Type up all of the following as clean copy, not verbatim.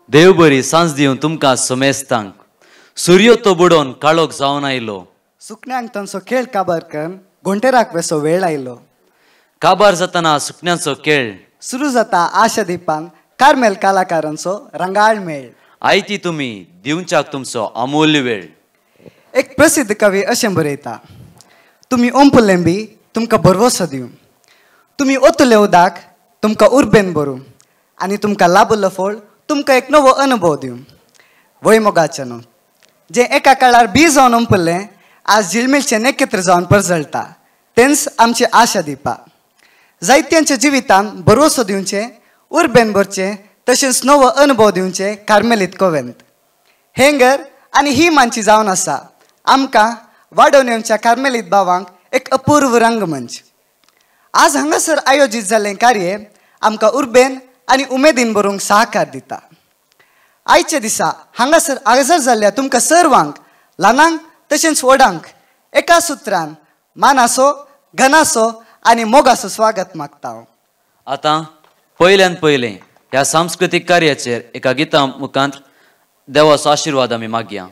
देव बरी सांज दिवन तुमकां समेस्तांक. सुर्यो तो बुडोवन काळोख जावन आयलो. सुकण्यांक तांचो खेळ काबार करून घोंटेराक वेसो वेळ आयलो. काबार जातना सुकण्यांचो खेळ सुरू जाता आशा दीपान कार्मेल कलाकारांचो रंगाळ मेळ. आयती तुमी दिवच्याक तुमचो अमूल्य वेळ. एक प्रसिद्ध कवी अशें बरयता, तुमी ओंपलें बी तुमकां भरवसो दिवं, तुमी ओतले उदक तुमकां उर्बेन भरूं आनी तुमकां लाबलो फळ तुमकां एक नवो अनुभव दिवं. वय मोगाचें न्हू जें एका काळार बी जावन ओंपलें आज झिळमिळचें नखेत्र जावन परजळटा तेंच आमचें आशा दिपा. जायत्यांच्या जिवितान भरवसो दिवचें, उर्बेन भरचें तशेंच नवो अनुभव दिवचें कार्मेलीत कोवेंत हेंगर आनी ही मानची जावन आसा आमकां वाडोवन येवच्या कार्मेलीत भावांक एक अपूर्व रंगमंच. आज हांगासर आयोजीत जाल्लें कार्य आमकां उर्बेन आनी उमेदीन बरोवंक सहकार दिता. आयच्या दिसा हांगासर हाजर जाल्ल्या तुमकां सर्वांक, ल्हानांक तशेंच व्हडांक एका सुत्रान मानासो, घनासो आनी मोगाचो स्वागत मागता हांव. आतां पयल्यान पयलें ह्या सांस्कृतीक कार्याचेर एका गिता मुखांत देवाचो आशिर्वाद आमी मागया.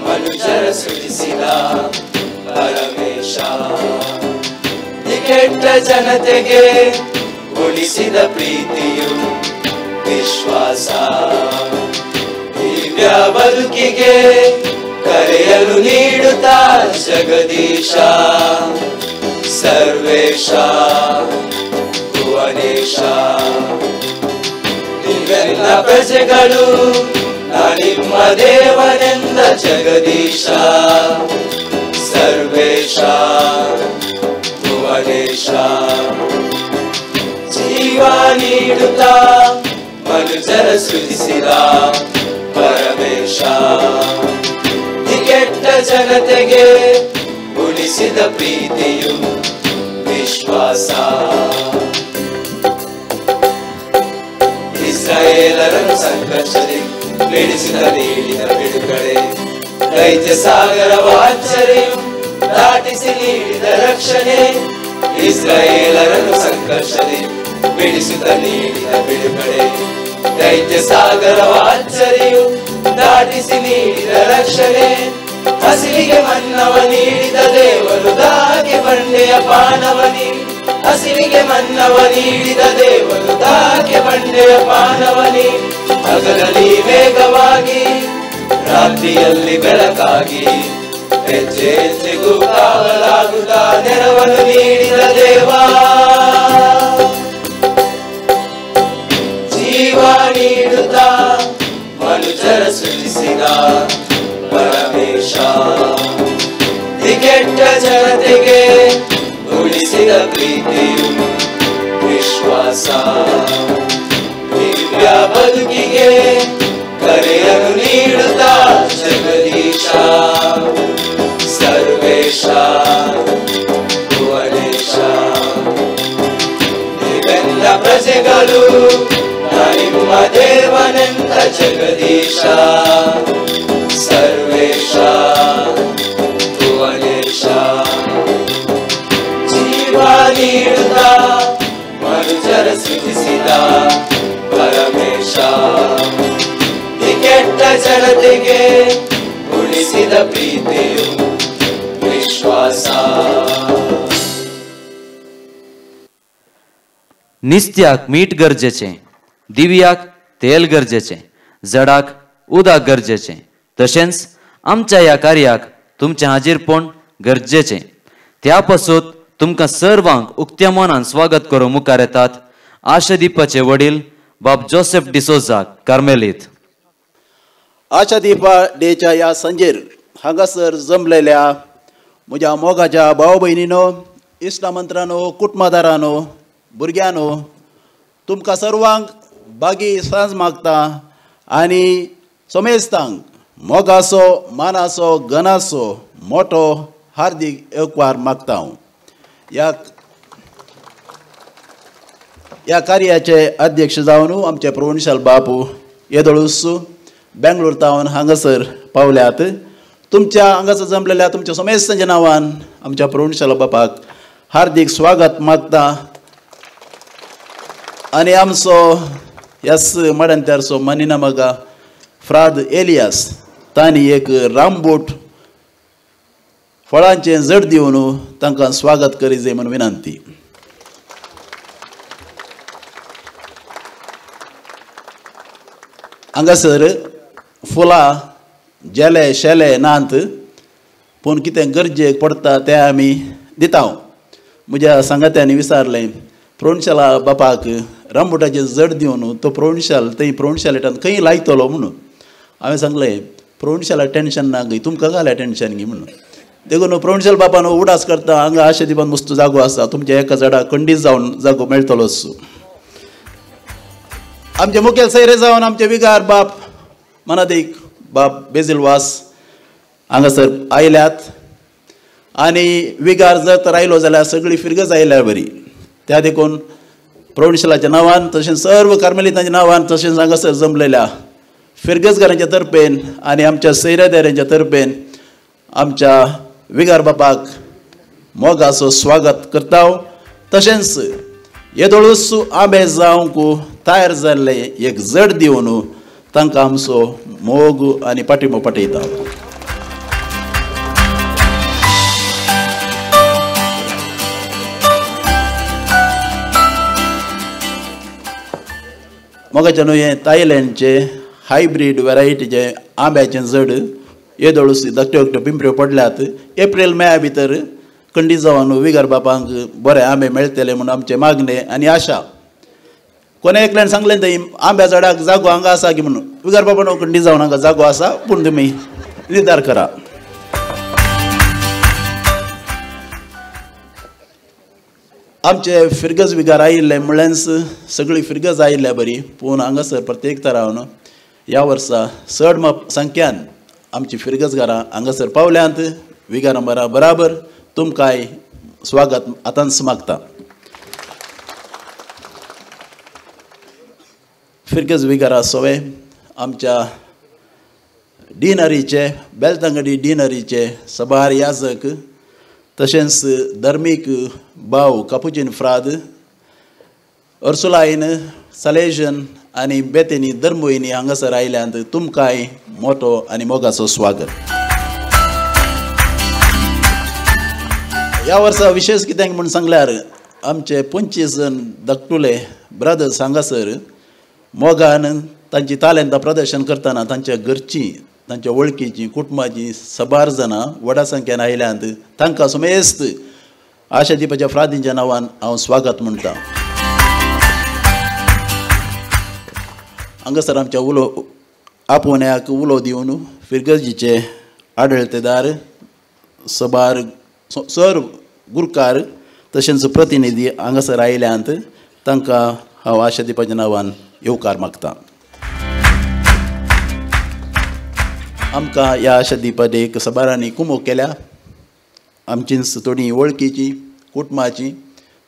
ಮನುಜರ ಸೃಜಿಸಿದ ಪರಮೇಶ, ಕೆಟ್ಟ ಜನತೆಗೆ ಉಳಿಸಿದ ಪ್ರೀತಿಯು ವಿಶ್ವಾಸ. ದಿವ್ಯ ಬದುಕಿಗೆ ಕರೆಯಲು ನೀಡುತ್ತಾ ಜಗದೀಶ, ಸರ್ವೇಶ ಭುವನೇಶ. ನೀವೆಲ್ಲ ಪ್ರಜೆಗಳು ನಿಮ್ಮ ದೇವನೆಂದ ಜಗದೀಶ, ಸರ್ವೇಶ ಭುವನೇಶ. ಜೀವ ನೀಡುತ್ತಾ ಮನುಜರ ಸೃಜಿಸಿದ ಪರಮೇಶ, ಕೆಟ್ಟ ಜನತೆಗೆ ಉಳಿಸಿದ ಪ್ರೀತಿಯು ವಿಶ್ವಾಸ. ಇಸ್ರಾಯೇಲರನ್ನು ಸಂಕಷ್ಟದಲ್ಲಿ ಬಿಡಿಸಿದ ನೀಡಿದ ಬಿಡುಗಡೆ, ದೈತ್ಯ ಸಾಗರವ ಅಚ್ಚರಿಯು ದಾಟಿಸಿ ನೀಡಿದ ರಕ್ಷಣೆ. ಇಸ್ರಾಯೇಲರನ್ನು ಸಂಕಷ್ಟದಲ್ಲಿ ಬಿಡಿಸಿದ ನೀಡಿದ ಬಿಡುಗಡೆ, ದೈತ್ಯ ಸಾಗರವ ಅಚ್ಚರಿಯು ದಾಟಿಸಿ ನೀಡಿದ ರಕ್ಷಣೆ. ಹಸಿವಿಗೆ ಮನ್ನವ ನೀಡಿದ ದೇವರು ದಾಗೆ ಬಂಡೆಯ ಪಾನವನಿ. ಹಸಿವಿಗೆ ಮನ್ನವ ನೀಡಿದ ದೇವರು ದಾಗೆ ಬಂಡೆಯ ಪಾನವನಿ. ಹಗಲಲ್ಲಿ ವೇಗವಾಗಿ, ರಾತ್ರಿಯಲ್ಲಿ ಬೆಳಕಾಗಿ, ಹೆಜ್ಜೆ ಹೆಜ್ಜೆಗೂ ಕಾವಲಾಗುತ್ತ ನೆರವನ್ನು ನೀಡಿದ ದೇವ. ಜೀವ ನೀಡುತ್ತಾ ಮನುಜರ ಸೃಜಿಸಿದ ಪರಮೇಶ, ಕೆಟ್ಟ ಜನತೆಗೆ ಉಳಿಸಿದ ಪ್ರೀತಿಯು ವಿಶ್ವಾಸ. ದಿವ್ಯ ಬದುಕಿಗೆ ಕರೆಯನ್ನು ನೀಡುತ್ತಾ ಜಗದೀಶ, ಸರ್ವೇಶ ಭುವನೇಶ. ನೀವೆಲ್ಲ ಪ್ರಜೆಗಳು ನಿಮ್ಮ ದೇವನೆಂದ ಜಗದೀಶ, ಸರ್ವೇಶ ಭುವನೇಶ. ಜೀವ ನೀಡುತ್ತಾ ಮನುಜರ ಸೃಜಿಸಿದ ಪರಮೇಶ, ಕೆಟ್ಟ ಜನತೆಗೆ ಉಳಿಸಿದ ಪ್ರೀತಿಯು ವಿಶ್ವಾಸ. निस्त्याक मीठ गरजेचें, दिव्याक तेल गरजेचें, जडाक उदक गरजेचें, तशेंच आमच्या ह्या कार्याक तुमचें हाजीरपण गरजेचें. त्या पासून तुमकां सर्वांक उक्त्या मनान स्वागत करूंक मुखार येतात आशा दीपाचे वडील बाब जोसेफ डिसोजा कार्मेलीत. आशा दीपा डेच्या ह्या संजेर हांगासर जमलेल्या म्हज्या मोगाच्या भाव भयणीनो, इश्टा मंत्रानो, कुटुंबादारानो, भुरग्यांनो, तुमकां सर्वांक बागी सांज मागता आनी समेस्तांक मोगाचो, मानाचो, गणाचो मोठो हार्दीक एकवार मागता हांव. ह्या कार्याचे अध्यक्ष जावन आमचे प्रोविन्शियल बापू येदोळूस बेंगलोर तावन हांगासर पावल्यात. तुमच्या हांगासर जमलेल्या तुमच्या समेस्तांच्या नांवान आमच्या प्रोविन्शियल बापाक हार्दीक स्वागत मागता. आनी आमचो ह्याच मडंत्यारचो मनिना मगा फ्राद एलियास तांणी एक रामबूट फळांचें जड दिवन तांकां स्वागत करी जाय म्हूण विनंती. हांगासर फुलां जेले शेले नात पूण कितें गरजेक पडटा तें आमी दिता. म्हज्या सांगात्यांनी विचारलें प्रोविन्शियला बापाक रामबुटाचें जड दिवन तो प्रोविन्शियल थंय प्रोविन्शियलेटान खंय लायतलो म्हणून. हांवें सांगलें प्रोविन्शियला टेंशन ना गी, तुमकां घाल्या टेंशन गी म्हणून. देखून प्रोविन्शियल बापान उडास करता हांगा आशे दिपान मस्त जागो आसा, तुमच्या एका झाडाक खंडीत जावन जागो मेळटलोच. आमचे मुखेल सैरे जावन आमचे विगार बाप मनादीक बाप बेजील वास हांगासर आयल्यात आनी विगार जर तर आयलो जाल्यार सगळी फिरगज आयल्या बरी. त्या देखून प्रोविन्शियलाच्या नांवान तशेंच सर्व कार्मेलितांच्या नांवान तशेंच हांगासर जमलेल्या फिरगजगारांच्या तर्फेन आनी आमच्या सैरेदारांच्या तर्फेन आमच्या विगार बापाक मोगाचो स्वागत करता. तशेंच येदोळूच आंबे जावंक तयार जाल्ले एक जड दिवन तांकां आमचो मोग आनी पाठिंबो पाठयता. मोगाचें न्हू हें थायलंडचे हायब्रीड वेरायटीचे आंब्याचें जड येदोळूच धाकट्यो धाकट्यो पिंपऱ्यो पडल्यात. एप्रील मेया भितर खंडीत जावन विगार बापांक बरे आंबे मेळटले म्हूण आमचें मागणें आनी आशा. कोणे एकल्यान सांगलें थंय आंब्या झाडाक जागो हांगा आसा की म्हणून, विगार बापान खंडीत जावन हांगा जागो आसा पूण तुमी निर्धार करा. आमचे फिरगज विगार आयिल्ले म्हणल्यार सगळी फिरगज आयिल्ल्या बरी, पूण हांगासर प्रत्येक तरावन ह्या वर्सा चड संख्यान आमची फिरगजगारां हांगासर पावल्यांत. विगारां बराबर तुमकांय स्वागत आतांच मागता. फिरगज विगारा सोवे आमच्या डिनरीचे बेलतंगडी डिनरीचे सबार याजक तशेंच धर्मीक भाव कापुचीन फ्राद अर्सुलायन सलेजन आनी बेतेनी धर्मोयनी हांगासर आयल्यांत. तुमकांय मोटो आनी मोगाचो स्वागत. ह्या वर्सा विशेश कित्याक म्हूण सांगल्यार आमचे 25 जण धाकटुले ब्रदर्स हांगासर मोगान तांची तालेंतां प्रदर्शन करतना तांच्या घरचीं तांच्या वळखीचीं कुटुंबाचीं सबार जाणां व्हडा संख्येन आयल्यांत. तांकां समेस्त आशा दिपाच्या फ्रादींच्या नांवान हांव स्वागत म्हणटा. हांगासर आमच्या उलो आपोवण्याक उलो दिवन फिरगर्जीचे आडळतेदार सबार सर गुरकार तशेंच प्रतिनिधी हांगासर आयल्यांत. तांकां हांव आशा दिपाच्या नांवान येवकार मागता. आमकां ह्या आशा दिपाक सबारांनी कुमोक केल्या. आमचींच थोडीं वळखीची कुटुंबाची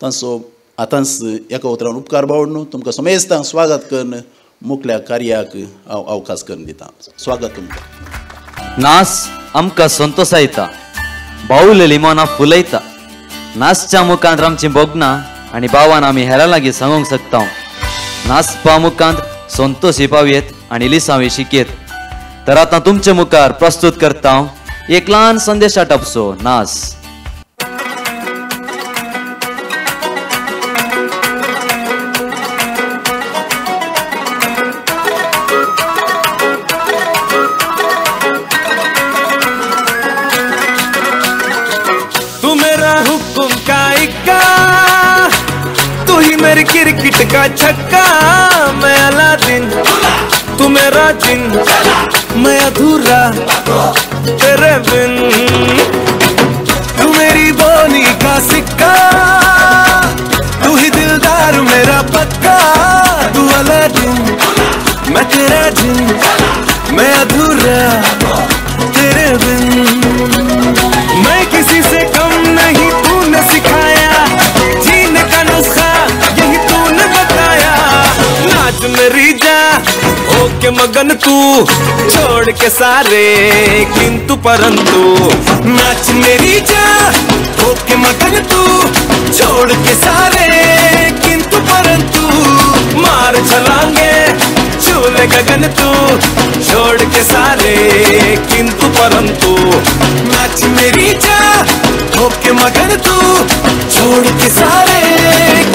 तांचो आतांच एका उतरान उपकार बावडून तुमकां समेस्तांक स्वागत करून मुखल्या कार्याक हांव अवकाश करून दिता. स्वागत तुमकां. नास आमकां संतोसायता, बावलेली मनां फुलयता. नासच्या मुखांत आमची भोगना आनी भावान आमी हेरां लागीं सांगूंक शकता. नाचपा मुखांत संतोष पावयेत आनी लिसांवी शिकयेत. तर आतां तुमचे मुखार प्रस्तुत करता एक ल्हान संदेशा टपसो नास. तू मेरा हुकुम का इक्का, तू ही मेरी क्रिकेट का छक्का, मैं अलादीन तू मेरा जिन, मैं अधूरा तेरे बिन। तू मेरी बोनी का सिक्का, तू ही दिलदार मेरा पक्का, तू अलादीन मैं तेरा जिन, मैं अधूरा तेरे बिन। मैं किसी से कम नहीं तूने सिखाया, जीने का नुस्खा यही तूने बताया। नाच मेरी जा ओके मगन तू, छोड़ के सारे किंतु परंतु। नाच मेरी जा होके मगन तू, छोड़ के सारे किंतु परंतु। मार छलांगे छूले गगन तू, छोड़ के सारे किंतु परंतु। नाच मेरी जा होके मगन तू, छोड़ के सारे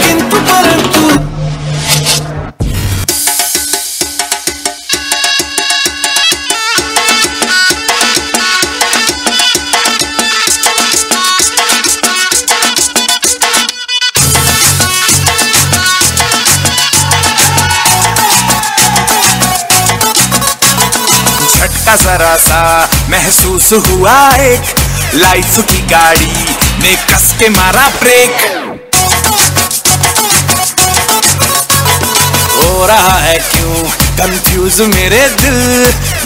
किंतु परंतु। झटका जरा सा महसूस हुआ एक, लाइफ की गाड़ी ने कस के मारा ब्रेक। हो रहा है क्यों कंफ्यूज मेरे दिल,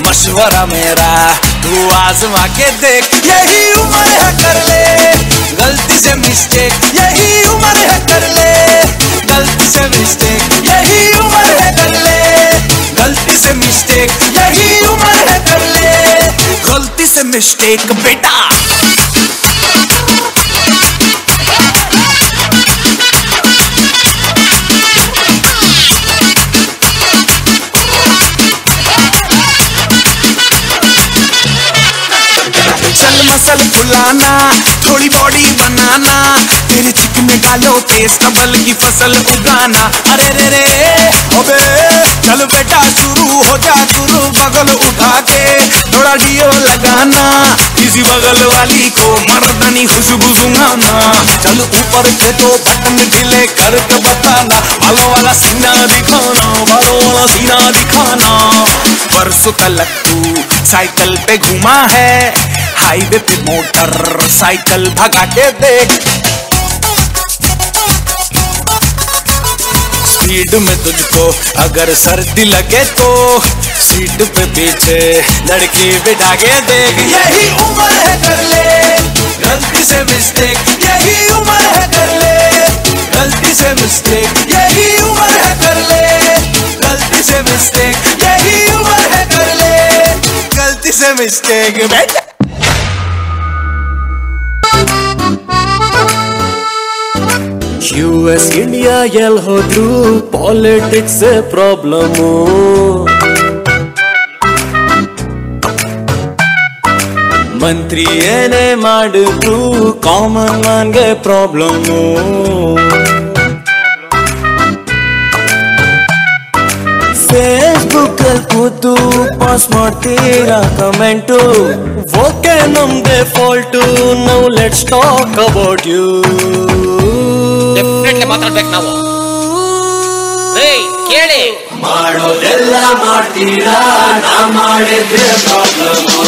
मशवरा मेरा तू आजमा के देख। यही उम्र है कर ले गलती से मिस्टेक, यही उम्र है कर ले गलती से मिस्टेक, यही उम्र है कर ले गलती से मिस्टेक, यही उम्र है कर ले गलती से मिस्टेक बेटा। चल मसल फुलाना, थोड़ी बॉडी बनाना, तेरे चिकने गालों पे स्टबल की फसल उगाना। अरे रे रे अबे चल बेटा शुरू हो जा गुरु, बगल उठा के थोड़ा डियो लगाना, किसी बगल वाली को मर्दानी खुशबू सुंघाना। चल ऊपर के तो बटन ढीले करके बताना, बालों वाला सीना दिखाना, बालों वाला सीना दिखाना। परसों तलक तू साइकिल पे घुमा है, हाईवे पे मोटर साइकिल भगा के देख। स्पीड में तुझको अगर सर्दी लगे तो सीट पे पीछे लड़की बिठा के देख। यही उम्र है कर ले गलती से मिस्टेक, यही उम्र है कर ले गलती से मिस्टेक, यही उम्र है कर ले गलती से मिस्टेक, यही उम्र है कर ले गलती से मिस्टेक बेटा। US India L ಹೋದ್ರು ಪಾಲಿಟಿಕ್ಸ್ ಪ್ರಾಬ್ಲಮ್ಮು, ಮಂತ್ರಿ ಏನೇ ಮಾಡಿದ್ರು ಕಾಮನ್ ಮ್ಯಾನ್ಗೆ ಪ್ರಾಬ್ಲಮ್ಮು. ಫೇಸ್ಬುಕ್ ಅಲ್ಲಿ ಕೂತು ಪಾಸ್ ಮಾಡ್ತೀರಾ ಕಮೆಂಟು, ಓಕೆ ನಮ್ದೇ ಫಾಲ್ಟು, ನಾವು let's talk about you. Definitely ಮಾತಾಡ್ಬೇಕು ನಾವು. ಕೇಳಿ ಮಾಡೋದೆಲ್ಲ ಮಾಡ್ತೀರಾ, ನಾ ಮಾಡಿದ್ರೆ ಪ್ರಾಬ್ಲಮ್ಮು.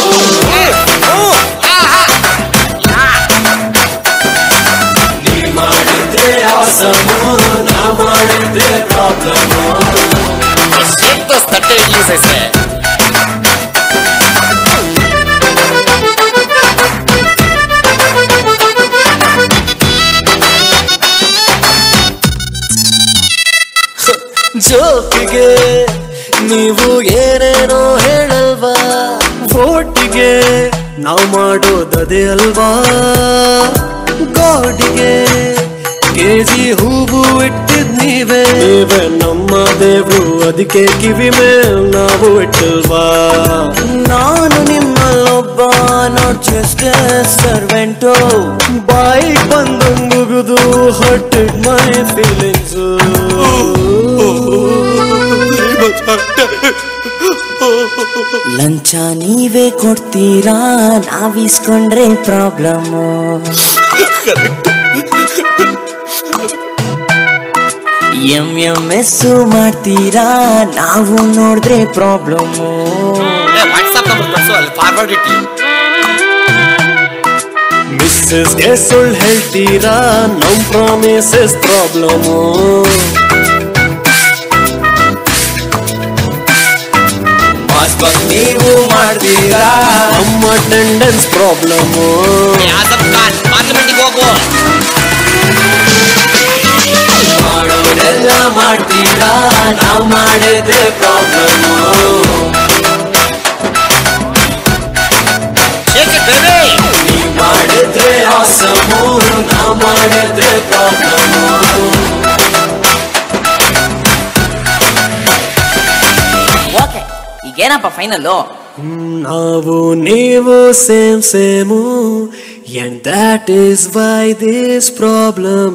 ನೀ ಮಾಡಿದ್ರೆ ಆಸಮು, ನಾ ಮಾಡಿದ್ರೆ ಪ್ರಾಬ್ಲಮ್ಮು. ತಟ್ಟೆ ಇಡ್ಲಿ ಸೈಸೆ. ಜೋಕಿಗೆ ನೀವು ಏನೇನೋ ಹೇಳಲ್ವಾ, ವೋಟಿಗೆ ನಾವು ಮಾಡೋದದೇ ಅಲ್ವಾ. ಗಾಡಿಗೆ ಕೆಜಿ ಹೂವು ಇಟ್ಟಿದ್ ನೀವೇ, ನೀವೇ ನಮ್ಮ ದೇವ್ರು, ಅದಕ್ಕೆ ಕಿವಿ ಮೇಲ್ ನಾವು ಇಟ್ಟಲ್ವಾ. ನಾನು ನಿಮ್ಮಲ್ಲೊಬ್ಬ not just servant, ಬಾಯಿಗೆ ಬಂದಂಗುಗುದು ಹರ್ಟೆಡ್ my feelings. ಲಂಚ ನೀವೇ ಕೊಡ್ತೀರಾ, ನಾವಿಸ್ಕೊಂಡ್ರೆ ಪ್ರಾಬ್ಲಮ್ಮು. MMS ಮಾಡ್ತೀರಾ, ನಾವು ನೋಡಿದ್ರೆ ಪ್ರಾಬ್ಲಮ್ಮು. ವಾಟ್ಸ್ಆಪ್ ನಂಬರ್ ಕಳ್ಸು, ಅಲ್ಲಿ ಫಾರ್ವರ್ಡ್ ಇಟ್ಟಿ. ಮಿಸ್ಸಸ್ಗೆ ಸುಳ್ಳು ಹೇಳ್ತೀರಾ, ನಮ್ ಪ್ರಾಮಿಸಸ್ ಪ್ರಾಬ್ಲಮ್ಮು. ನೀವು ಮಾಡ್ತೀರಾ ನಮ್ಮ ಅಟೆಂಡೆನ್ಸ್ ಪ್ರಾಬ್ಲಮ್ಮು. ಆಜಮ್ ಖಾನ್ ಪಾರ್ಲಿಮೆಂಟಿಗೆ ಹೋಗು. ಮಾಡೋದೆಲ್ಲ ಮಾಡ್ತೀರಾ, ನಾವು ಮಾಡಿದ್ರೆ ಪ್ರಾಬ್ಲಮ್ಮು. awesome, ನಾವು ಮಾಡಿದ್ರೆ ಪ್ರಾಬ್ಲಮ್ಮು. Okay, ಈಗೇನಪ್ಪ final? ನಾವು ನೀವು same same, and that is why this problem.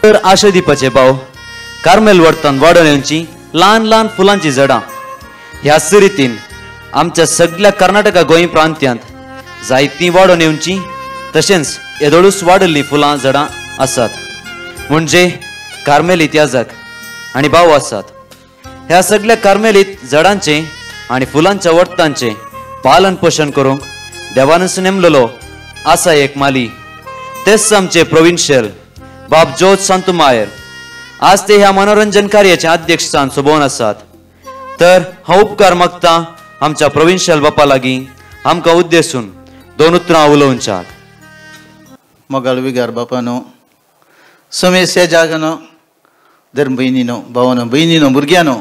तर आशा दिवपाचे भाव कार्मेल वडतान वाडोवन येवची ल्हान ल्हान फुलांची झाडां ह्याच रितीन आमच्या सगळ्या कर्नाटका गोंय प्रांत्यांत जायतीं वाडोवन येवची तशेंच येदोळूच वाडल्लीं फुलां झाडां आसात, म्हणजे कार्मेलीत याजक आनी भाव आसात. ह्या सगळ्या कार्मेलीत झाडांचें आनी फुलांच्या वडतांचें पालन पोशण करूंक देवानच नेमलेलो आसा एक माली, तेच आमचे प्रोविन्शियल बाब जोज सांतुमायर. आज ते ह्या मनोरंजन कार्याचे अध्यक्षस्थान सोबोवन आसात. तर हांव उपकार मागता आमच्या प्रोविन्शियल बापा लागीं आमकां उद्देशून दोन उतरां उलोवच्याक. मोगाळ विगार बापानो, समेस्या जागनो, धर्म भयणीनो, भावानो, भयणीनो, भुरग्यानो,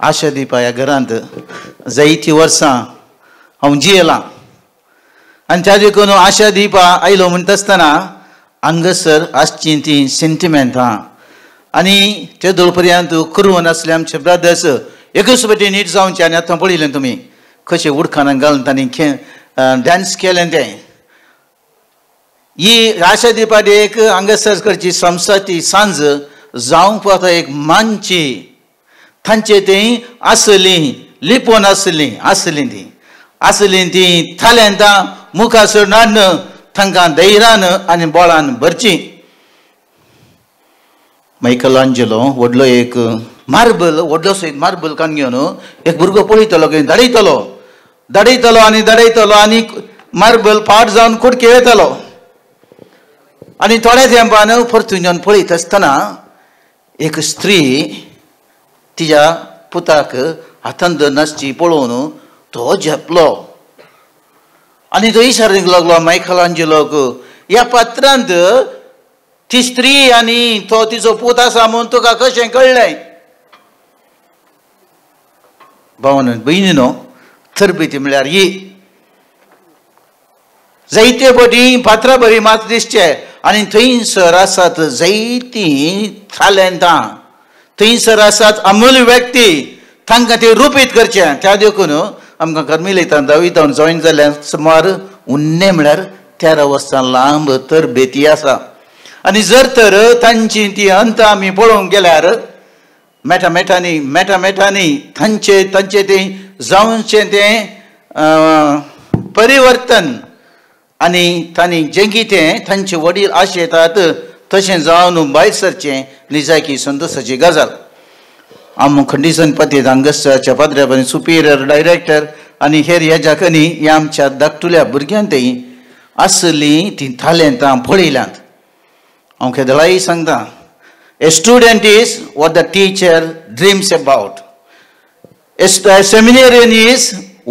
आशा दिपा ह्या घरांत जायतीं वर्सां हांव जियेलां आनी त्या देखून आशा दिपा आयलो म्हणटा आसतना हांगासर आसचीं तीं सेंटिमेंटां आनी ते दोळपर्यंत करून आसले आमचे ब्रदर्स एकूच पटी नीट जावचें. आनी आतां पळयलें तुमी कशें उडकानाक घालून तांणी डांस केलें तें. ही आशा दिपा एक हांगासर करची संस्था ती सांज जावंक पावता एक मानची तांचे ती आसली लिपोवन आसली आसली ती आसली ती थाल्यांतां मुखार सोडून तांकां धैर्यान आनी बळान भरची. मायकल आंजेलो व्हडलो एक मार्बल व्हडलोसो एक मार्बल कान घेवन एक भुरगो पळयतलो खंय धाडयतलो धाडयतलो आनी धाडयतलो आनी मार्बल पाट जावन कुडके येतलो आनी थोड्या तेंपान परतून येवन पळयत आसतना एक स्त्री तिज्या पुताक हातान धरून आसची पळोवन तो झेपलो आनी तो इशारींक लागलो मायकल आंजेलोक. ह्या पात्रांत ती स्त्री आनी तो तिचो पूत आसा म्हूण तुका कशें कळ्ळें? भावानो भयणीनो, तरबेती म्हळ्यार ही जायते पटी पात्रां बरी मात दिसचे आनी थंयसर आसात जायतीं थालेंतां, थंयसर आसात अमूल्य व्यक्ती, तांकां ते रुपीत करचें. त्या देखून आमकां कर्मिलेतान दावितान जॉयन जाल्यार सुमार उन्ने म्हळ्यार 13 वर्सां लांब तरबेती आसा आनी जर तर तांची ती अंत आमी पळोवंक गेल्यार मेटा मेटांनी मेटा मेटांनी तांचे तांचे तें जावचें तें परिवर्तन आनी तांणी जें कितें तांचे वडील आशेतात तशें जावन भायर सरचें निजायकी संतोशाची गजाल. आम खंडीसन पती हांगासरच्या पाद्र्या सुपिरियर डायरेक्टर आनी हेर ह्या जाकांनी ह्या आमच्या धाकटुल्या भुरग्यां थंय आसलीं तीं थालेंतां पळयल्यांत. हांव केदळाय सांगता, a student is what the teacher dreams about, a seminarian is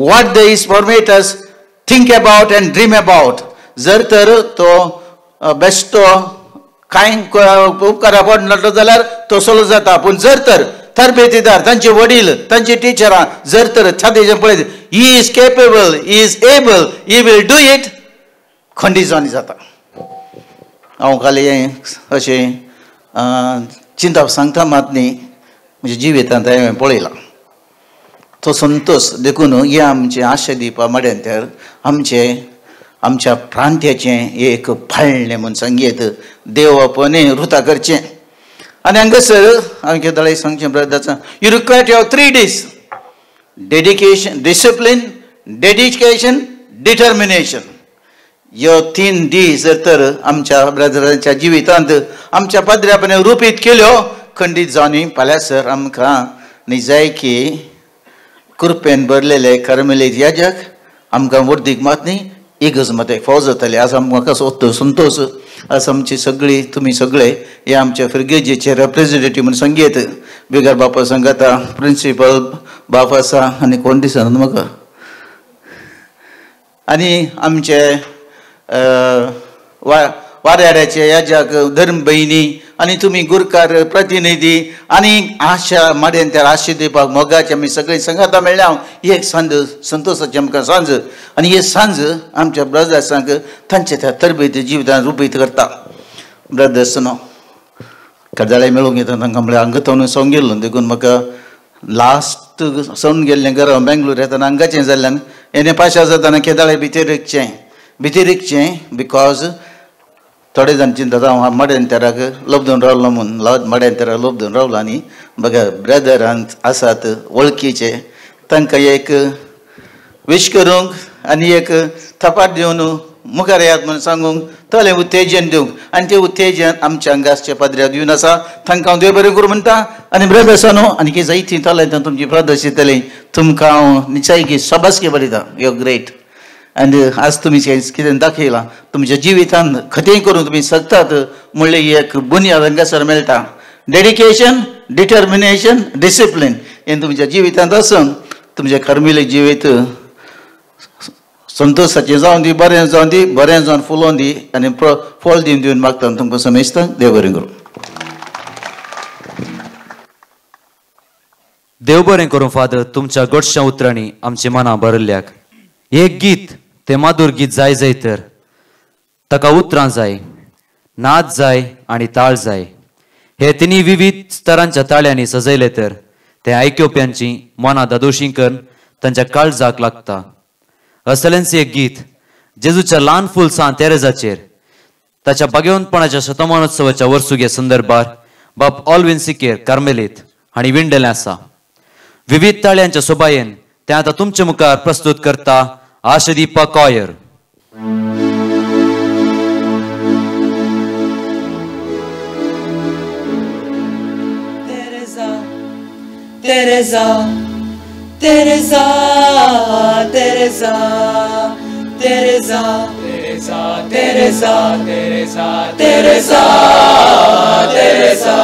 what the is formators think about and dream about. जर तर तो बेश्टो कांय उपकारा पडना जाल्यार तो सोलो जाता, पूण जर तर तरबेतीदार तांचे वडील तांचे टिचरां जर तर छातयेचें पळयत he is capable, he is able, he will do it, खंडीत जावन जाता. हांव खाली अशें चिंतप सांगता मात न्ही, म्हज्या जिवितांत हांवें पळयलां तो संतोश. देखून हें आमचें आशा दिवपा मड्यांतर आमचें आमच्या प्रांत्याचें एक पाळणें म्हूण सांगयेत देवापणे रुता करचें. आनी हांगासर हांवें केदळाय सांगचें ब्रदर्सां, you require your 3 days, dedication, discipline, dedication, determination. ह्यो 3 दीस जर तर आमच्या ब्रदरांच्या जिवितांत आमच्या पाद्र्यापणे रुपीत केल्यो खंडीत जावन फाल्यांसर आमकां निजायकी कृपेन भरलेले कर्मेलीत याजक आमकां वर्दीक मात न्ही एकच मत एक फौज जाताली. आज आमकां कसो संतोश आज आमची सगळी तुमी सगळे हे आमच्या फिरगेजीचे रेप्रेझेंटेटीव म्हूण सांगयेत. बिगर बापा सांगता, प्रिंसिपल बाप आसा आनी कोण दिसना म्हाका, आनी आमचे वाऱ्याड्याचे याजक धर्म भयणी आनी तुमी गुरकार प्रतिनिधी आनी आशा माड्यान त्या आशा दिवपाक मोगाचे आमी सगळीं संगाता मेळ्ळ्या. ही एक सांज संतोषाची आमकां सांज आनी हे सांज आमच्या ब्रदर्सांक तांच्या त्या तरबेती जिवितान रुपीत करता. ब्रदर्स न्हू गजाली मेळूंक येता तांकां म्हळ्यार हांगा थंय सोंग गेल्लो देखून म्हाका लास्ट सोडून गेल्लें घरा बेंगलोर येतना हांगाचें जाल्ल्यान येणे पाशा जाताना केदाळे भितर रिकचें because थोडे जाण चिंतता हांव मड्यान तेराक लोबदून रावलो म्हूण मड्यान तेराक लोबदून रावलो आनी बघा ब्रदरान आसात वळखीचे तांकां एक विश करूंक आनी एक थपाट दिवन मुखार येयात म्हूण सांगूंक तलें उत्तेजन दिवंक आनी तें उत्तेजन आमच्या हांगासच्या पाद्र्याक दिवन आसा. तांकां हांव देव बरें करूं म्हणटा आनी ब्रदर्स न्हू आनी की जायतीं तलें तुमची ब्रदर्स येतली तुमकां हांव निचायकी शाबासकी बरयता. You are great आनी आज तुमी कितें दाखयलां तुमच्या जिवितान खतें करून तुमी शकतात म्हणलें एक बुन्याद हांगासर मेळटा. डेडिकेशन, डिटर्मिनेशन, डिसिप्लीन हें तुमच्या जिवितांत आसून तुमच्या कर्मिले जिवीत संतोषाचें जावन दी, बरें जावन दी, बरें जावन फुलोवन दी आनी फळ दिवन दिवन मागता तुमकां समेस्तां देव बरें करूं. देव बरें करूं फादर, तुमच्या गोडश्या उतरांनी आमची मनां भरिल्ल्याक. एक गीत तें माधूर गीत जाय जाय तर ताका उतरां जाय, नाच जाय आनी ताळ जाय. हे तिन्ही विविध स्तरांच्या ताळ्यांनी सजयले तर ते आयकुप्यांची मनां दादोशी करून तांच्या काळजाक लागता. असलेंच एक गीत जेजूच्या ल्हान फूल सांत तेरेजाचेर ताच्या भाग्यवंतपणाच्या शतमानोत्सवाच्या वर्सुगे संदर्भार बाप ऑलविन सिकेर कार्मेलीत हांणी विंडलें आसा. विविध ताळ्यांच्या सोबायेन तें आतां तुमचे मुखार प्रस्तुत करता Ashadeepa choir. Teresa, Teresa, Teresa, Teresa, Teresa, Teresa, Teresa, Teresa, Teresa,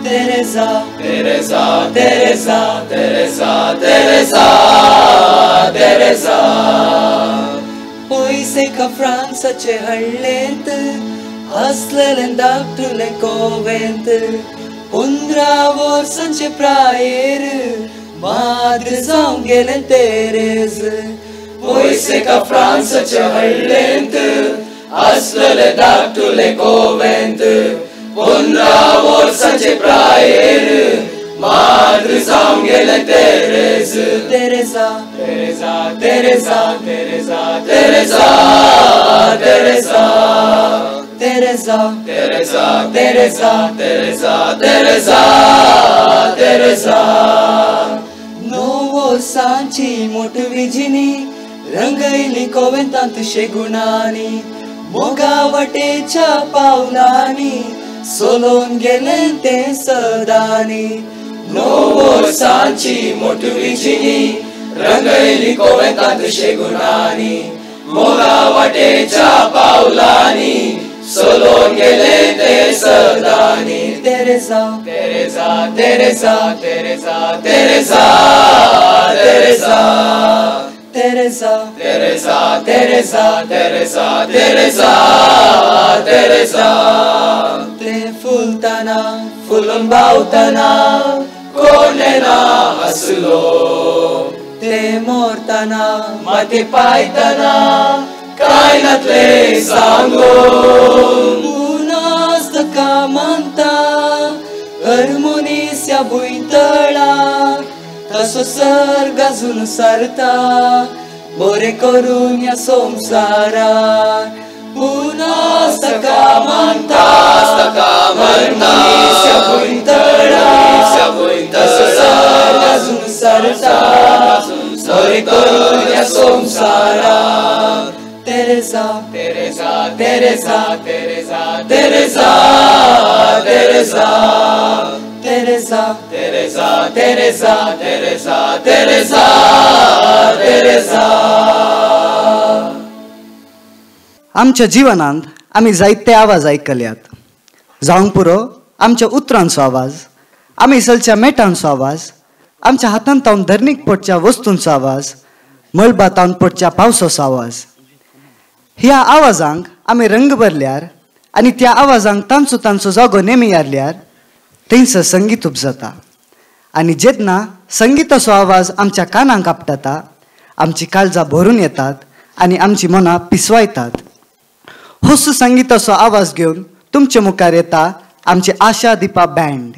Teresa, Teresa, Teresa, Teresa, Teresa, Teresa. पयशे का फ्रांसाचे हळ्ळेंत आसलेलें धाकटुलें कोवेंत 15 वर्सांचे प्रायेर माद्र जावन गेलें तेरेज. पयशे का फ्रांसाचे हळ्ळेंत आसलेलें धाकटुलें कोवेंत 15 वर्सांचे प्रायेर माद्र जावन गेलें Therese. Teresa, Teresa, Teresa, Teresa, Teresa, Teresa, Teresa, Teresa, Teresa, Teresa, Teresa, Teresa. 9 वर्सांची मोट विजिनी रंगयली कोवेंतांत शेगुणांनी मोगा वाटेच्या पावलांनी सोलोवन गेलें तें सदांनी. 9 वर्सांची मोट विजिनी रंगयली कोवेंतांत शेगुणांनी मोगा वाटेच्या पावलांनी सोलोवन गेलें तें सदांनी. Teresa, Teresa, Teresa, Teresa, Teresa, Teresa, Teresa, Teresa, Teresa, Teresa, Teresa, Teresa. ते फुलतना फुलून बावतना कोणेना हसलो, ते मोरतना माती पायतना काय नातले सांगो. उनास ताका मानता हरमोनीस ह्या भुंयतळा तसो सर गाजून सारता बरें करून ह्या संवसारार. उनास ताका मानता हरमोनीस ह्या भुंयतळा तसो सर गाजून सारता बरें करून ह्या संवसारार. Teresa, Teresa, Teresa, Teresa, Teresa, Teresa, Teresa, Teresa, Teresa, Teresa, Teresa, Teresa. आमच्या जिवनांत आमी जायते आवाज आयकल्यात. जावंक पुरो आमच्या उतरांचो आवाज, आमी चलच्या मेटांचो आवाज, आमच्या हातांत तावन धरणीक पडच्या वस्तूंचो आवाज, मळबातावन पडच्या पावसाचो आवाज. ह्या आवाजांक आमी रंग भरल्यार आनी त्या आवाजांक तांचो तांचो जागो नेमी यारल्यार थंयसर संगीत उपजता आनी जेन्ना संगीताचो आवाज आमच्या कानांक आपटाता आमची काळजां भरून येतात आनी आमची मनां पिसवायतात. होस संगीताचो आवाज घेवन तुमचे मुखार येता आमची आशा दीपा बँड.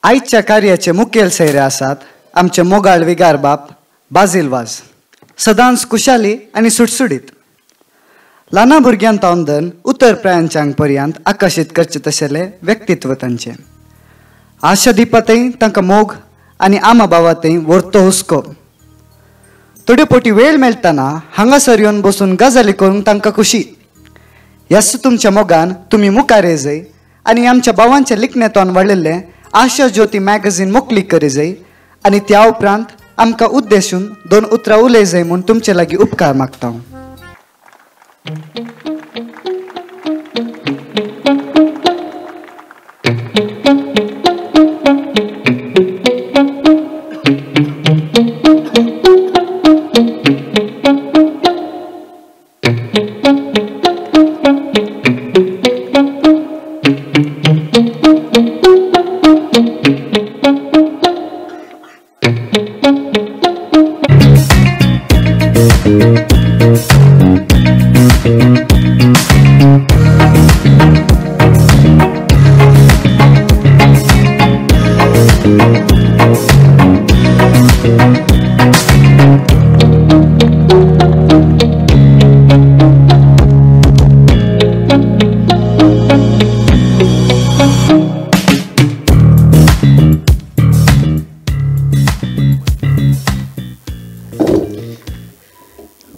आयच्या कार्याचे मुखेल सोयरे आसात आमचे मोगाळ विगार बाप बाजील वाज, सदांच खुशाली आनी सुटसुटीत, ल्हाना भुरग्यां तावन उतर प्रायांच्यांक पर्यंत आकर्शीत करचे तशेले व्यक्तित्व तांचें. आशा दिपातय तांकां मोग आनी आमा बाबातय व्हरतो हुस्को. थोड्यो पोटी वेळ मेळटना हांगासर येवन बसून गजाली करूंक तांकां खुशी. ह्याच तुमच्या मोगान तुमी मुखार येजय आनी आमच्या भावांच्या लिखण्यातून वाडिल्लें आशा ज्योती मॅगझीन मोकली करी आनी त्या उपरांत आमकां उद्देशून दोन उतरां उलय जाय म्हूण तुमचे लागीं उपकार मागता.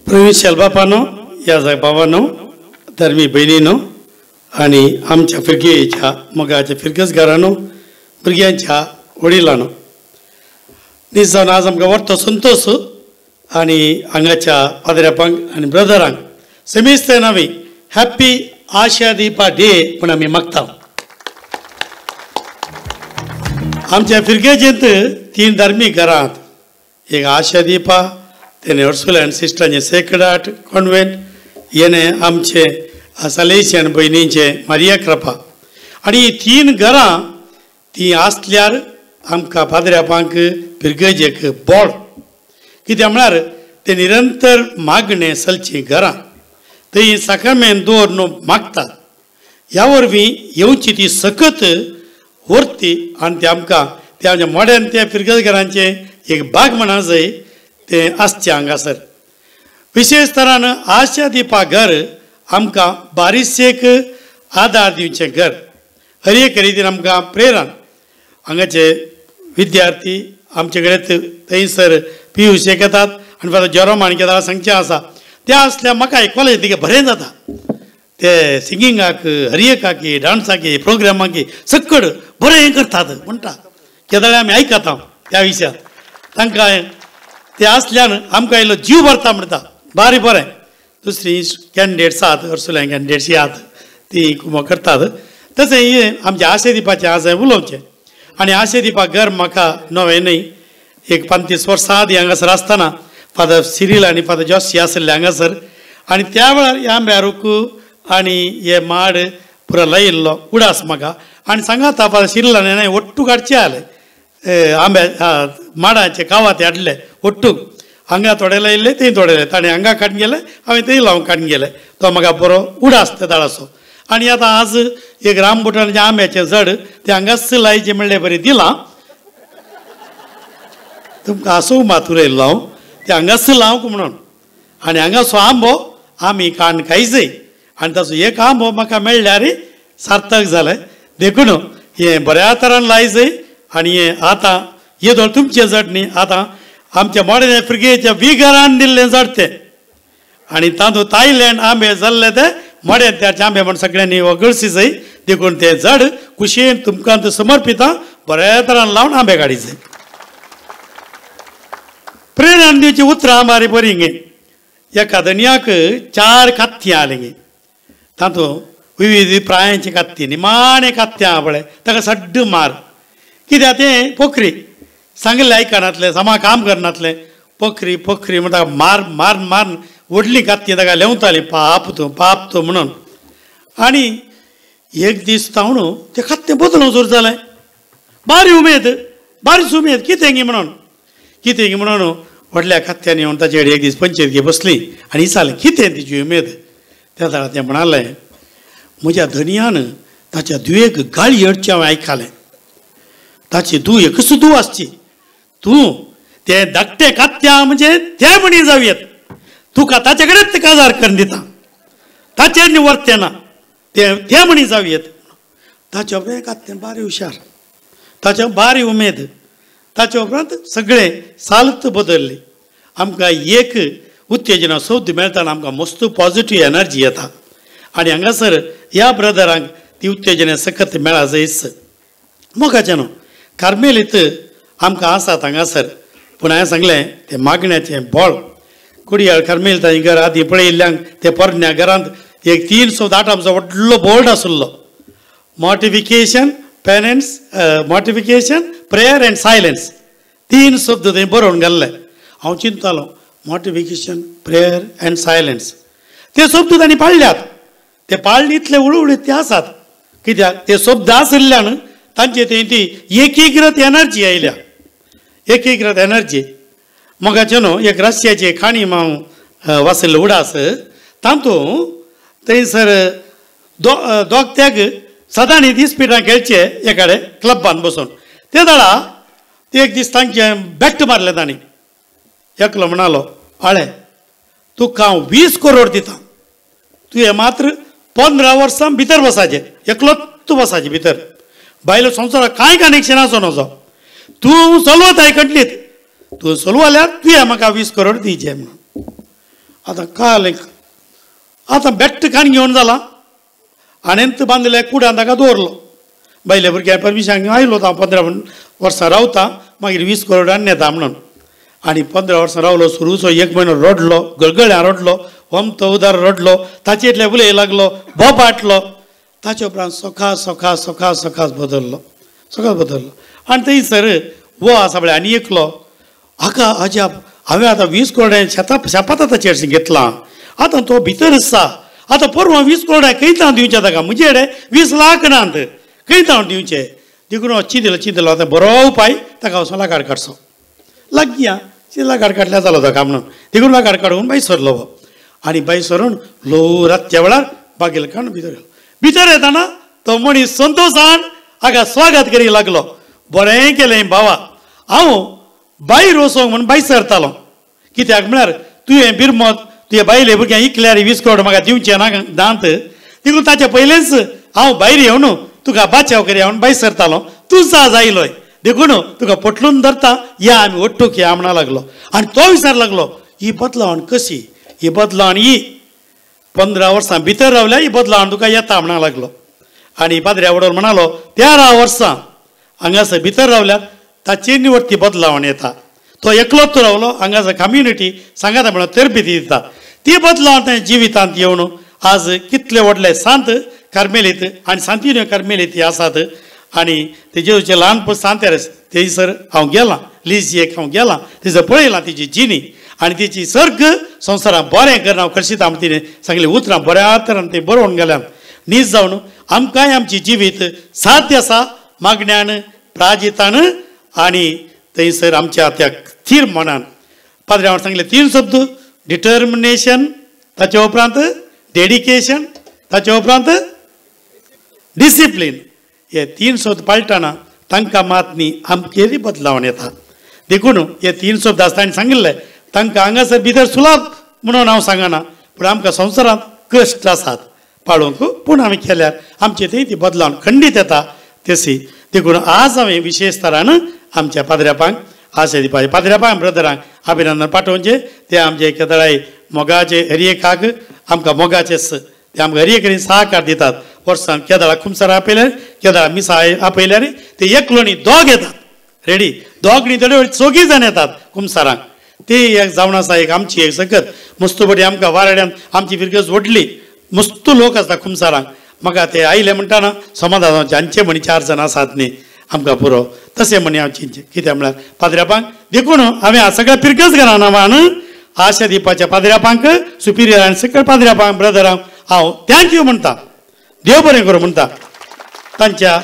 प्रोविन्शियल बापानो, ह्या बाबानो, धर्मी भयणीनो आनी आमच्या फिरगेच्या मोगाच्या फिरगसगारानो, भुरग्यांच्या वडिलांनो, नीज जावन आज आमकां व्हडलो संतोश आनी हांगाच्या पाद्र्यापांक आनी ब्रदरांक समेस्तान आमी हॅप्पी आशा दिपा डे म्हूण आमी मागता. आमच्या फिरगेजेंत तीन धार्मीक घरां आहात, एक आशा दिपा, तेणे अर्सुल्यान सिस्टरांचें सेक्रेड हार्ट कॉन्वेंट, हेणे आमचे सालेशियन भयणींचें मारिया क्रपा. आनी ही तीन घरां ती आसल्यार आमकां पाद्र्यापांक फिरगजेक बोळ, कित्याक म्हळ्यार ते निरंतर मागणें चलचीं घरां, थंय साकरमेन दवरून मागतात. ह्या वरवीं येवची ती सकत व्हरती आनी ते आमकां ते आमच्या मोड्यान त्या फिरगज घरांचें एक बाग म्हणा जाय तें आसचें हांगासर. विशेश तरान आशा दिपा घर आमकां बारीकशेक आदार दिवचें घर, हर एक रितीन आमकां प्रेरण. हांगाचे विद्यार्थी आमचे कडेन थंयसर पी यू शेक येतात आनी फादर जेरोम आनी केदाळा सांगचें आसा त्या आसल्यार म्हाका कॉलेज तिका बरें जाता, ते सिंगिंगाक, हर एकाक, डांसाक, प्रोग्रामाक सकड बरें करतात म्हणटा केदाळे आमी आयकता त्या विशयात. तांकां ते आसल्यान आमकां इल्लो जीव भरता म्हणटा, बारी बरें. दुसरी कॅन्डिडेट्स आहात, अर्सुल्यान कॅन्डिडेट्स आहात, ती कुमो करतात. तशें हें आमचें आशा दिपाचें आज हांवें उलोवचें. आनी आशा दिपा घर म्हाका नवें न्हय, एक 35 वर्सां आदीं हांगासर आसतना फादर सिरील आनी फादर जॉसी आसले हांगासर, आनी त्या वेळार ह्या आंब्या रूख आनी हे माड पुरो लायिल्लो उडास म्हाका. आनी सांगाता फादर सिरील आनी ಒಟ್ಟು काडचे आले आंब्या माडाचे कावाते हाडले ಒಟ್ಟು, हांगा थोडे लायिल्ले थंय थोडे लायले, ताणें हांगा काडून गेले, हांवें थंय लावन काडून गेले. तो म्हाका बरो उडास त्या दाळाचो. आनी आतां आज एक रामबुटांचें आंब्याचें झड तें हांगाच लायचें म्हणलें बरें दिलां तुमकां, आसूं मातूर येयल्लो हांव, तें हांगाच लावंक म्हणून. आनी हांगासो आंबो आमी काण खायचय आनी ताचो एक आंबो म्हाका मेळ्ळ्यार सार्थक जालें. देखून हें बऱ्या तरान लायचय. आनी हें आतां येदोळ तुमचें झड न्ही, आतां आमच्या मॉडर्न आफ्रिकेच्या विगरान दिल्लें झड तें, आनी तातूंत थायलँड आंबे जाल्ले ते मॉडर्न त्याचे आंबे म्हण सगळ्यांनी वगळसी जाय. देखून तें झड खुशयेन तुमकां समर्पिता, बऱ्या तरान लावन आंबे काडीचे. प्रेरणा दिवची उतरां बारी बरी गे. एका धनयाक 4 कात्यां आली गे, तातूंत विविध प्रायांची कात्ती, निमाणे कात्यां आहा पळय ताका सड्ड मार, कित्याक तें पोखरी सांगिल्लें आयकनातलें, समा काम करनातलें, पोखरी पोखरी म्हणटा मार मार मार व्हडली कात्ती ताका लेंवताली, पाप तूं पाप तूं म्हणून. आनी एक दीस तावण तें कात्तें बदलूंक सुरू जालें, बारी उमेद बारीच उमेद, कितें गी म्हणून कितें गी म्हणून व्हडल्या कात्यांनी येवन ताचे कडेन एक दीस पंचायत घे बसली आनी विचारलें कितें तिची उमेद. त्या वेळार तें म्हणालें, म्हज्या धनयान ताच्या धुवेक गाळी अडचें हांवें आयकलें, ताची धूव एकूच धूव आसची तूं ते धाकटे कात्या म्हणजे ते म्हणी जावयेत तुका ताचे कडेन ते काजार करून दिता ताचेर निवर्ते ना ते ते म्हणी जावयेत. ताच्या उपरांत कात्तें बारी हुशार ताच्या बारी उमेद ताच्या उपरांत सगळें सालत बदल्ली. आमकां एक उत्तेजना सोद मेळटा आमकां मस्त पॉजिटीव एनर्जी येता आनी हांगासर ह्या ब्रदरांक ती उत्तेजना सकत मेळा जायच. मोगाचें न्हू कार्मेलीत आमकां आसात हांगासर पूण हांवें सांगलें तें मागण्याचें बळ कुडियाळ कार्मेल तांचे घर आदीं पळयिल्ल्यांक ते पोरण्या घरांत एक 308 आमचो व्हडलो बोर्ड आशिल्लो mortification penance mortification prayer and silence 3 शब्द थंय बरोवन घाल्ले. हांव चिंततालो मॉर्टिफिकेशन प्रेयर अँड सायलन्स ते शब्द तांणी पाळल्यात ते पाळ्ळे इतले उळउळीत ते आसात कित्याक ते शब्द आशिल्ल्यान तांचे थंय ती एकीकृत एनर्जी आयल्या एकीकृत एनर्जी. मोगाचें न्हू एक रशियाची काणी हांव वाचिल्लो उडास तातूंत थंयसर दोग त्याग सदांनी दिसपिठां खेळचे एकाडे क्लबान बसून ते दाडा ते एक दीस तांचें बॅट मारलें तांणी. एकलो म्हणालो आळे तुका हांव 20 करोड दिता तुवें मात्र 15 वर्सां भितर बसाचें एकलोच तूं बसाचें भितर बायलो संवसाराक कांय कनेक्शन आसो नजो तूं चलवताय कंटलीत तूं चलवल्यार तुवें म्हाका 20 करोड दिवचे म्हणून. आतां काल एक आतां बेट्ट काण घेवन जाला आणेंत बांदले कुडान ताका दवरलो बायले भुरग्यां परमिशन घेवन आयलो हांव 15 वर्सां रावता मागीर 20 करोड आनी येता म्हणून. आनी 15 वर्सां रावलो सुरूचो 1 म्हयनो रडलो गळगळ्यां रडलो वमतो उदार रडलो ताचे इतले उलय लागलो बोबाटलो ताचे उपरांत सकाळ सकाळ सकाळ सकाळ बदल्लो सकाळ बदल्लो. आनी थंयसर वो आसा पळय आनी एकलो हाका अजाप हांवें आतां 20 करोड शेतां शेपात आतां चेडशें घेतलां आतां तो भितर आसा आतां परवां 20 करोड खंयच हांव दिवचें ताका म्हजे कडेन 20 लाख नात खंयच हांव दिवचें देखून हांव चिंतलो चिंतलो आतां बरो उपाय ताका वचून लागाड काडचो लागीं आं लागाड काडल्यार जालो ताका म्हणून देखून लागाड काडून बाय सरलो हो आनी बाय सरून ल्हव रातच्या वेळार बागेल काडून भितर गेलो. भितर येताना तो मनीस संतोशान हाका स्वागत करी लागलो बरें केलें भावा हांव भायर वचोंक म्हूण भायर सरतालो कित्याक म्हळ्यार तुवें बिरमत तुवें बायले भुरग्यांक इकल्यार 20 करोड म्हाका दिवचें ना दांत देखून ताचे पयलेंच हांव भायर येवन तुका बाचाव करी हांव भायर सरतालो तूं आज आयलोय देखून तुका पोटलून धरता या आमी ओट्टूक या म्हणा लागलो. आनी तो विचार लागलो ही बदलावण कशी ही बदलावण ही 15 वर्सां भितर रावल्या ही बदलावण तुका येता म्हणा लागलो. आनी पाद्र्या वडोल म्हणालो 13 वर्सां हांगासर भितर रावल्यार ताचे निवडती बदलावण येता तो एकलोच रावलो हांगासर कम्युनिटी सांगाता म्हणून तरबेती दिता ती बदलावण तांच्या जिवितांत येवन आज कितले व्हडले सांत कार्मेलीत आनी सांतिन्यो कार्मेलीत आसात. आनी ते जेजूचे ल्हान सांतेरस थंयसर हांव गेलां लिजियेक हांव गेलां थंयसर पळयलां तिची जिणी आनी तिची सर्ग संवसारांत बरें करून हांव खर्शिता तिणें सांगलीं उतरां बऱ्या तरान ती बरोवन गेल्यान. नीज जावन आमकांय आमची जिवीत साध्य आसा मागण्यान प्राजितान आनी थंयसर आमच्या त्या थीर मनान. पाद्र्यान सांगले 3 शब्द डिटर्मिनेशन ताचे उपरांत डेडिकेशन ताचे उपरांत डिसिप्लीन हे 3 शब्द पाळटना तांकां मात न्ही आमचेरूय बदलावण येता. देखून हे 3 शब्द आसता आनी सांगिल्ले तांकां हांगासर भितर सुलाप म्हणून हांव सांगना पूण आमकां संवसारांत कश्ट आसात पाळोवंक पूण आमी केल्यार आमचे थंय ती बदलावण खंडीत येता तशी. देखून आज हांवें विशेश तरान आमच्या पाद्र्यापांक आशा दिवपाचें पाद्र्यापांक ब्रदरांक अभिनंदन पाठोवचें ते आमचे केदळाय मोगाचे हरएकाक आमकां मोगाचे ते आमकां हर एक सहकार दितात. वर्सान केदळा खुमसार आपयल्यार केदळा मिसा आपयल्यार ते एकलो न्ही दोग येतात रेडी दोग न्ही थोडे चौगी जाण येतात कुमसारांक ते एक जावन आसा एक आमची एक सकत मस्त बरी आमकां वाराड्यान आमची फिरगज व्हडली मस्त लोक आसता कुमसारांक म्हाका ते आयले म्हणटाना समाधान जांचे म्हणी 4 जाण आसात न्ही आमकां पुरो तशें म्हणी हांव चिंतचें कित्याक म्हळ्यार पाद्र्यापांक देखून हांवें सगळ्या फिरगज घरा नांवान आशा दिवपाच्या पाद्र्यापांक सुपिरियर आनी सगळ्या पाद्र्यापांक ब्रदरांक हांव thank you म्हणटा देव बरें करूं म्हणटा तांच्या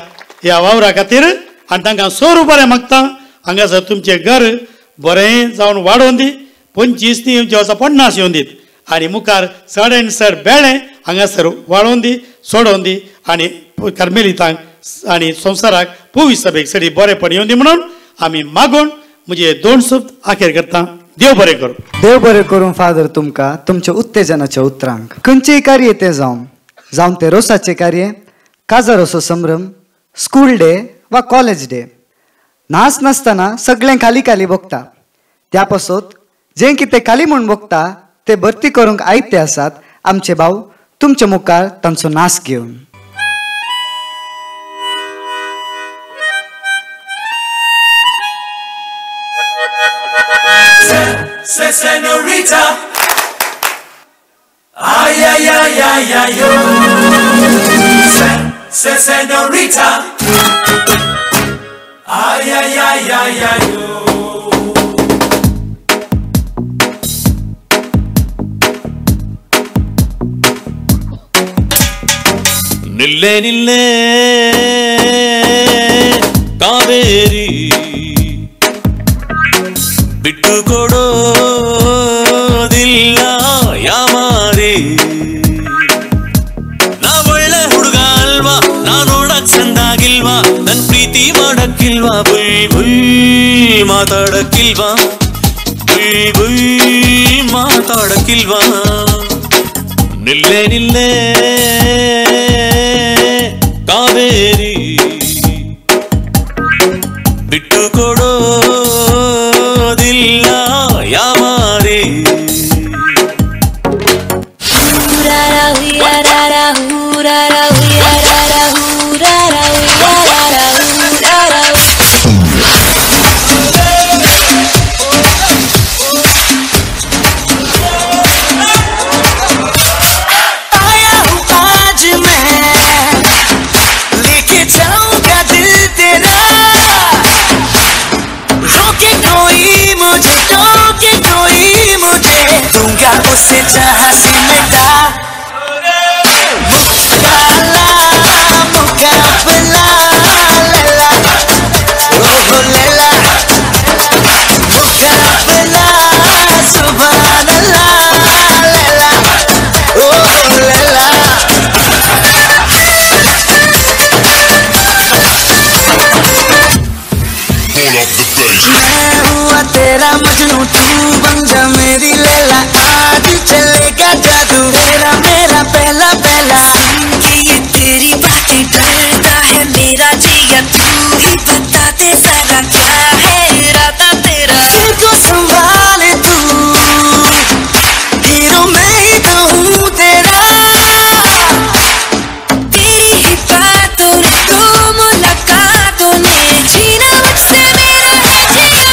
ह्या वावरा खातीर आनी तांकां 100 रुपया मागता हांगासर तुमचें घर बरें जावन वाडोवन दी 25 न्ही येवचे वर्सा 50 येवन दीत आनी मुखार चड आनी चड बेळें हांगासर वाडोवन दी सोडोवन दी आनी कार्मेलितांक आनी संवसाराक पवी सभेक सडी बरेंपण येवन दी म्हणून आमी मागून म्हजे दोन शब्द आखेर करता. देव बरें करूं. देव बरें करूं फादर तुमकां तुमच्या उत्तेजनाच्या उतरांक. खंयचेय कार्य तें जावं, जावं तें रोसाचें कार्य, काजारोसो संभ्रम, स्कूल डे वा कॉलेज डे, नाच नासतना सगळें खाली खाली भोगता. त्या पासत जें कितें खाली म्हूण भोगता ते भरती करूंक आयते आसात आमचे भाव तुमच्या मुखार तांचो नास घेवन. Se señorita, ay ay ay ay ay yo. Se se señorita, ay ay ay ay ay yo. ನಿಲ್ಲೆ ನಿಲ್ಲೆ ಕಾವೇರಿ ಬಿಟ್ಟು ಕೊಡೋದಿಲ್ಲ ಯಾಮಾರಿ. ನಾ ಒಳ್ಳೆ ಹುಡುಗ ಅಲ್ವಾ, ನಾ ನೋಡಕ್ ಚಂದಾಗಿಲ್ವಾ, ನನ್ ಪ್ರೀತಿ ಮಾಡಕ್ಕಿಲ್ವಾ, ಬುಲ್ ಬುಲ್ ಮಾತಾಡಕ್ಕಿಲ್ವಾ, ಬುಲ್ ಬುಲ್ ಮಾತಾಡಕ್ಕಿಲ್ವಾ. ನಿಲ್ಲೆ ನಿಲ್ಲೆ ಕಾವೇರಿ ಬಿಟ್ಟು ಕೊಡೋದಿಲ್ಲ ಯಾಮಾರಿ. उसे जहां से मिटा मुकाला मुकाबला लैला ओ लैला मुकाबला सुभान अल्लाह लैला ओ लैला. मैं हुआ तेरा मजनू, तू बन जा मेरी लैला, आज चलेगा जादू तेरा मेरा पहला पहला. कि ये तेरी बातें डरता है मेरा जिया, तू ही बता दे जरा क्या है इरादा तेरा. दिल को संभाले तू, हीरो मैं ही तो हूँ तेरा. तेरी ही बातों ने तो मुलाकातों ने जीना मुझसे मेरा है जिया.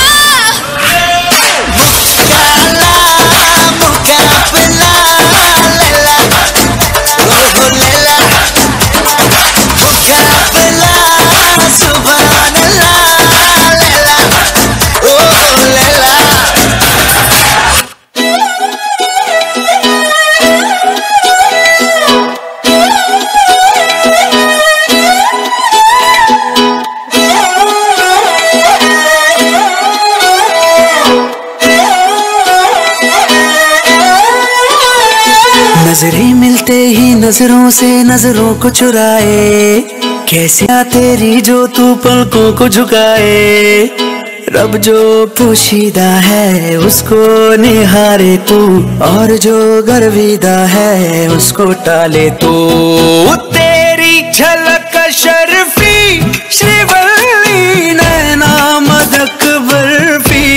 मुकाला मुकाबला लैला ओ लैला मुकाबला सुभान अल्लाह लैला ओ लैला. नजरें मिलते ही नजरों से नजरों को चुराए, कैसे आ तेरी जो तू पलकों को झुकाए. रब जो पोशीदा है उसको निहारे तू, और जो गर्विदा है उसको टाले तू. तेरी झलक शर्फी श्रीवल्ली नैना मदक बर्फी,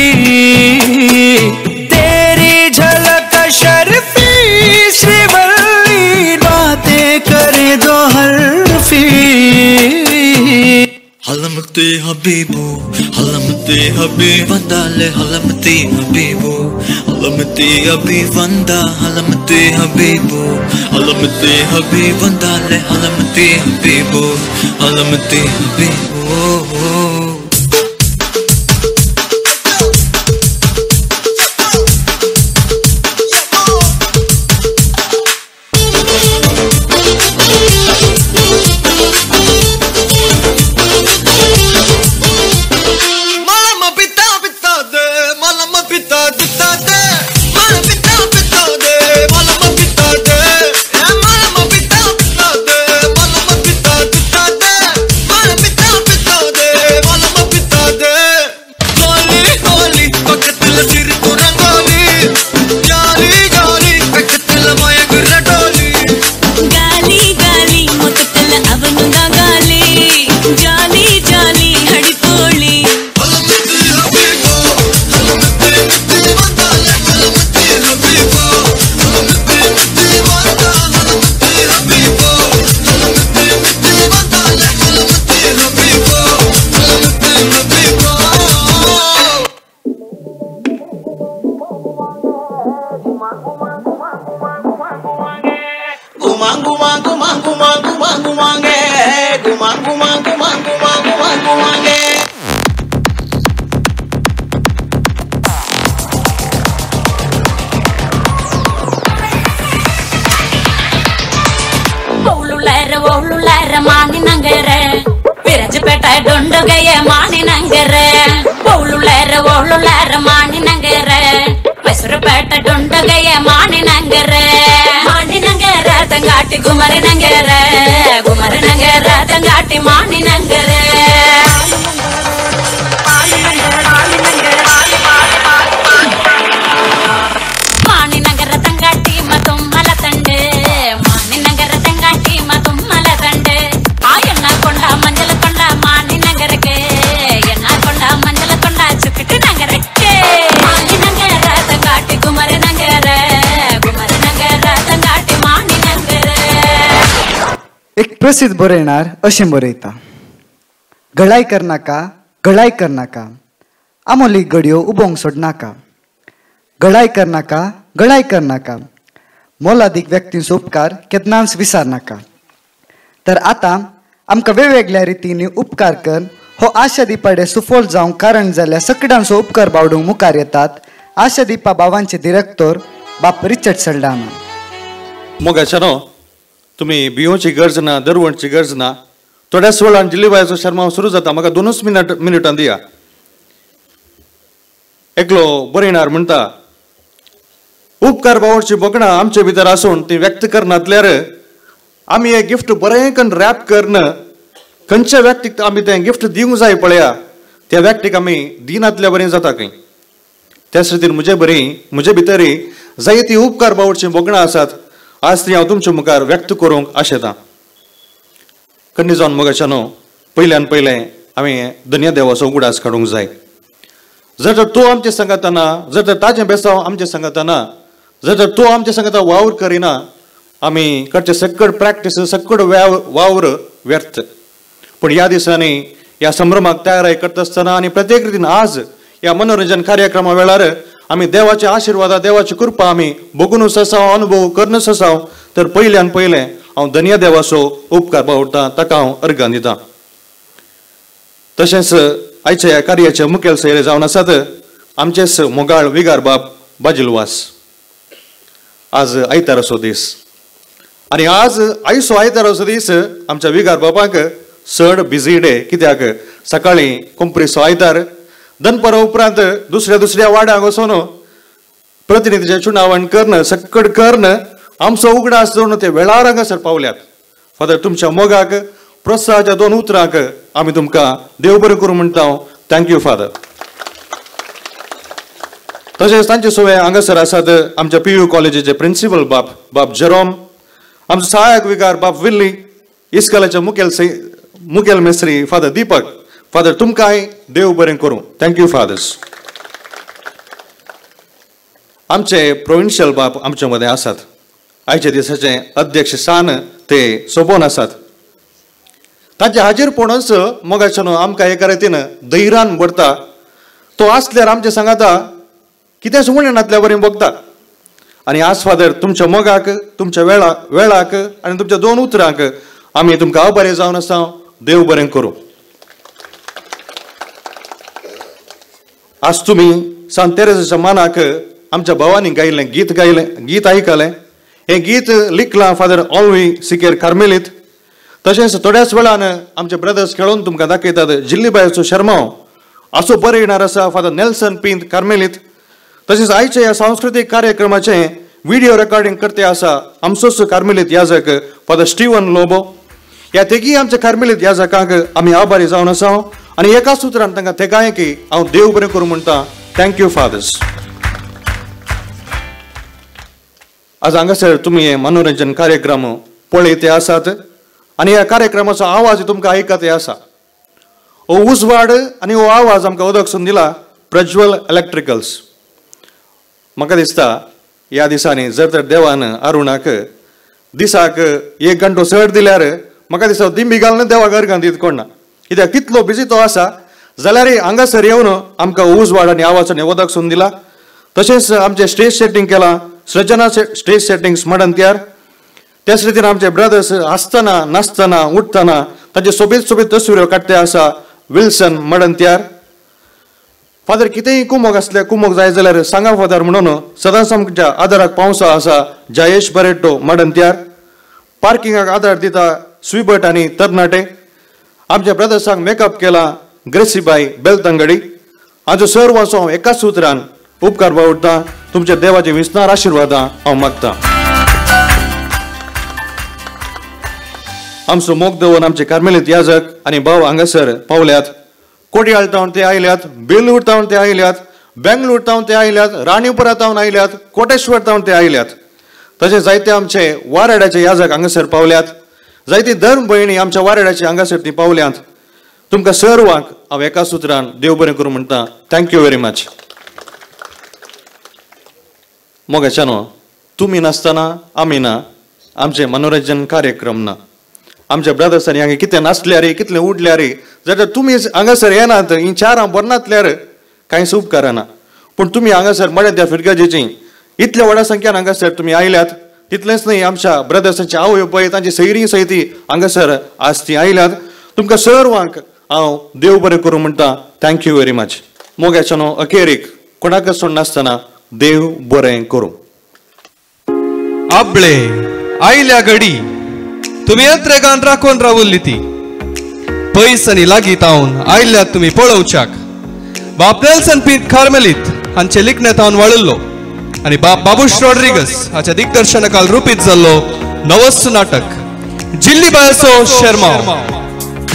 तेरी झलक शर्फी श्रीवल्ली बातें करे दो हरफी. हलमते हबीबो हलमते हबीबंदाले हलमते हबीबो हलमते हबीबंदा हलमते हबीबो हलमते हबीबंदाले हलमते हबीबो हलमते हबीबो. Mala ಓಳುಳ್ಳಾರ ಮಾನಿನಂಗರ ವಿರಜಪೇಟೆ ಡೊಂಡುಗೆಯ ಮಾನಿನಂಗರ ಓಳುಳ್ಳಾರ ಓಳುಳ್ಳಾರ ಮಾನಿನಂಗರ ಮೈಸೂರುಪೇಟೆ ಡೊಂಡುಗೆಯ ಮಾನಿನಂಗರ ಮಾನಿನಂಗರ ತಂಗಾಟಿ ಗುಮರಿನಂಗರ ಗುಮರಿನಂಗರ ತಂಗಾಟಿ ಮಾನಿನಂಗರ ಮಾನಿನಗರ ತಂಗಾಟಿ ಮತೊಮ್ಮಲ ತಂಡೆ ಮಾನಿನಗರ ತಂಗಾಟಿ ಮತೊಮ್ಮಲ ತಂಡೆ ಆ ಎಣ್ಣ ಕೊಂಡ ಮಂಜಲ ಕೊಂಡ ಮಾನಿನಗರಕ್ಕೆ ಎಣ್ಣ ಕೊಂಡ ಮಂಜಲ ಕೊಂಡ ಚುಕ್ಕಿಟ್ಟು ನಗರಕ್ಕೆ ಮಾನಿನಗರ ತಂಗಾಟಿ ಗುಮರಿನಗರ ಗುಮರಿನಗರ ತಂಗಾಟಿ ಮಾನಿನಗರ. एक प्रसिद्ध बरयणार अशें बरयता, घडाय करनाका घडाय करनाका आमोली घडयो उबोंक सोडनाका, घडाय करनाका घडाय करनाका मोलादीक व्यक्तींचो उपकार केन्नाच विसरनाका. तर आतां आमकां वेगवेगळ्या रितींनी उपकार कर हो आशा दीपाडे सुफल जावंक कारण जाल्ल्या सगळ्यांचो उपकार बावडूंक मुखार येतात आशा दीपा बाबांचे डिरेक्टर बाप रिचर्ड सल्डाना. मोगाच्यानो तुमी भियोवची गरज ना, दरवणची गरज ना. थोड्याच वेळान जिल्लीबायचो शर्मा सुरू जाता. म्हाका दोनूच मिनटां दिया. एकलो बरयणार म्हणटा, उपकार बावडची भोगणां आमचे भितर आसून ती व्यक्त करनातल्यार आमी हें गिफ्ट बरें करून रॅप करून खंयच्या व्यक्तीक आमी तें गिफ्ट दिवंक जाय पळया त्या व्यक्तीक आमी दिनातल्या बरें जाता खंय. त्याच खातीर म्हजे बरी म्हजे भितरय जायती उपकार बावडची भोगणां आसात, आज ती हांव तुमच्या मुखार व्यक्त करूंक आशेतां. कन्नी जावन मोगाच्यानो पयल्यान पयलें आमी धन्य देवाचो उगडास काडूंक जाय. जर तर तो आमचे सांगाताना, जर तर ताजें बेसांव आमचे सांगाताना, जर तर तो आमचे सांगाता वावर करिना, आमी करचे सक्कड प्रॅक्टीस सक्कड वावर व्यर्थ. पूण ह्या दिसांनी ह्या संभ्रमाक तयाराय करता आसतना आनी प्रत्येक रितीन आज ह्या मनोरंजन कार्यक्रमा वेळार आमी देवाचे आशिर्वादा देवाची कृपा आमी भोगुनूच आसाव, अनुभव करनूच आसाव. तर पयल्यान पयलें हांव धन्य देवाचो उपकार बावडटा, ताका हांव अर्गां दितां. तशेंच आयच्या ह्या कार्याचे मुखेल सोयरे जावन आसात आमचेच मोगाळ विगार बाब बाजिलवास. आज आयताराचो दीस आनी आज आयचो आयताराचो दीस आमच्या विगार बाबाक चड बिजी डे. कित्याक सकाळीं कोंपरीचो आयतार, दनपारा उपरांत दुसऱ्या दुसऱ्या वाड्यांक वचून प्रतिनिधीचें चुनावण करून सक्कड करून आमचो उगडास दवरून ते वेळार हांगासर पावल्यात. फादर तुमच्या मोगाक प्रोत्साहाच्या दोन उतरांक आमी तुमकां देव बरें करूं म्हणटा. Thank you father. तशेंच तांचे सोवे हांगासर आसात आमच्या पी यू कॉलेजीचे प्रिंसिपल बाप बाप जेरोम, आमचो सहायक विगार बाप विल्ली, इस्कॉलाचे मुखेल मेस्त्री फादर दीपक. फादर तुमकांय देव बरें करूं. Thank you fathers. आमचे प्रोविन्शियल बाप आमचे मदें आसात. आयच्या दिसाचे अध्यक्ष स्थान ते सोबोन आसात. तांचे हाजीरपणच मोगाच्यानो आमकां एका रितीन धैर्यान भरता. तो आसल्यार आमचे सांगाता कितेंच उणें नातल्या बरें भोगता. आनी आज फादर तुमच्या मोगाक, तुमच्या वेळाक आनी तुमच्या दोन उतरांक आमी तुमकां आभारी जावन आसा. देव बरें करूं. आज तुमी सांत तेरेजाच्या मानाक आमच्या भावांनी गायलें गीत, गायलें गीत आयकलें. हें गीत लिखलां फादर ऑल्वी सिकेर कार्मेलीत. तशेंच थोड्याच वेळान आमचे ब्रदर्स खेळोवन तुमकां दाखयतात जिल्लीबायचो शर्माव असो बरयणार आसा फादर नेल्सन पिंत कार्मेलीत. तशेंच आयच्या ह्या सांस्कृतीक कार्यक्रमाचें व्हिडियो रेकॉर्डिंग करते आसा आमचोच कार्मेलीत याजक फादर स्टिवन लोबो. ह्या तेगी आमच्या कार्मेलीत याजकांक आमी आभारी जावन आसा आनी एका सुत्रान तांकां तेगाय की हांव देव बरें करूं म्हणटा. Thank you fathers. आज हांगासर तुमी हे मनोरंजन कार्यक्रम पळयते आसात आनी ह्या कार्यक्रमाचो आवाज तुमकां आयकते आसा. हो उजवाड आनी हो आवाज आमकां उदक दिला प्रज्वल इलेक्ट्रिकल्स. म्हाका दिसता ह्या दिसांनी जर तर देवान अरुणाक दिसाक एक घंटो चड दिल्यार म्हाका दिसता दिंबी घालून देवाक अर्गां दीत कोण ना. कित्याक तितलो बिजी तो आसा जाल्यार हांगासर येवन आमकां उजवाड आनी आवाज आनी उदक सून दिला. तशेंच आमचें स्टेज सेटींग केलां सृजना स्टेज सेटिंग्स मडंत्यार. त्याच रितीन आमचे ब्रदर्स आसतना नाचतना उठतना तांचे सोबीत सोबीत तस्विरो काडटे आसा विल्सन मडंत्यार. फादर कितेंय कुमोक आसल्यार कुमोक जाय जाल्यार सांगा फादर म्हणून सदांच आमच्या आदाराक पावसा आसा जयेश बरेटो मडंत्यार. पार्किंगाक आदार दिता स्विबर्ट आनी तरणाटे. आमच्या ब्रदर्सांक मेकअप केला ग्रेसीबाई बेलतंगडी. हांचो सर्वांचो हांव एकाच सुत्रान उपकार बावडटा. तुमच्या देवाचे विसनार आशिर्वादां हांव मागता. आमचो मोग दवरून आमचे कार्मेलीत याजक आनी भाव हांगासर पावल्यात. कोडियाळ तावन ते आयल्यात, बेलूर तावन ते आयल्यात, बेंगलोर तावन ते आयल्यात, राणीपुरा तावन आयल्यात, कोटेश्वर तावन ते आयल्यात. तशें जायते आमचे वारेडाचे याजक हांगासर पावल्यात. जायती धर्म भयणी आमच्या वारेडाचे हांगासर ती पावल्यात. तुमकां सर्वांक हांव एका सुत्रान देव बरें करूं म्हणटा. Thank you very much. मोगाच्यानो, तुमी नासतना आमी ना, आमचें मनोरंजन कार्यक्रम ना. आमच्या ब्रदर्सांनी हांगा कितें नासल्यार कितलें उडल्यार जाल्यार तुमी हांगासर येनात, ही चारां बरनातल्यार कांयच उपकारना. पूण तुमी हांगासर मळ्या त्या फिरगजेची इतल्या व्हडा संख्यान हांगासर तुमी आयल्यात. तितलेंच न्हय, आमच्या ब्रदर्सांची आवय पळय तांची सैरी सयती हांगासर आज ती आयल्यात. तुमकां सर्वांक हांव देव बरें करूं म्हणटा. Thank you very much. मोगाच्यानो, अखेरीक कोणाकच सोडनासतना देव बरें करूं. आबळे आयल्या घडी तुमी यत्रेगान राखून रावल्ली ती पयस आनी लागीं तावन आयल्यात तुमी पळोवच्याक. बाप नेल्सन पीत कार्मेलीत हांचे लिखणे तावन वाळिल्लो आनी बाप बाबूश रॉड्रिगस हाच्या दिग्दर्शनाकाल रुपीत जाल्लो नवस्सु नाटक जिल्ली बायसो शेर्मांव.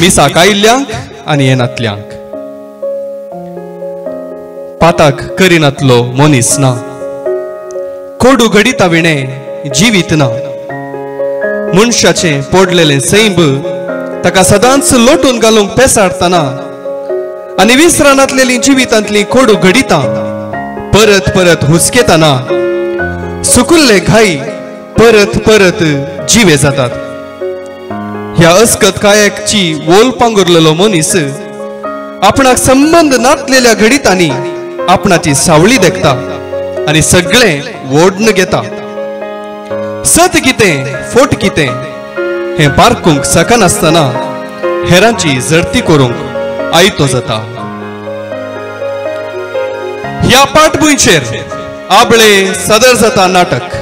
मिसाक आयिल्ल्यांक आनी येनातल्यांक पाताक करिनातलो मनीस ना, कोडू घडिता विणें जिवीत ना. मनशाचें पडलेलें सैंब ताका सदांच लोटून घालूंक पेसाडटना आनी विसरानातलेलीं जिवितांतलीं कोडू घडितां परत परत हुसकेतना सुकुल्ले घाई परत परत जिवे जातात. ह्या अस्कत कायकची वोल पांगुरलेलो मनीस आपणाक संबंद नातलेल्या घडितांनी आपणाची सावळी देखता आनी सगळें ओडून घेता. सत कितें फोट कितें हें पारखूंक शकनासतना हेरांची झडती करूंक आयतो जाता. ह्या पाटभुंयचेर आबळे सदर जाता नाटक.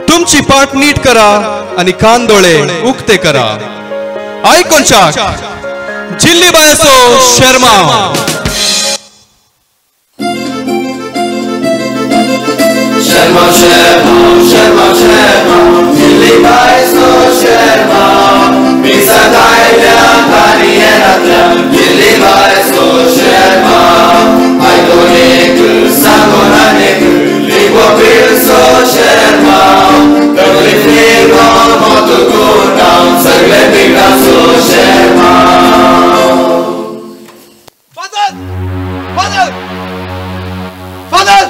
तुमची पाट नीट करा आनी कान दोळे उक्ते करा. आयकोनच्याक जिल्ली बायसो शेर्मांव. Sherma, Sherma, Sherma, Sherma, Jilly Baiso Sherma, Misa Kailya Kariyenatya, Jilly Baiso Sherma, Aitonik, Sangonanik, Libo Pilso Sherma, Tagli Frigo, Motukuna, Sagle Picasso Sherma. Father! Father! Father!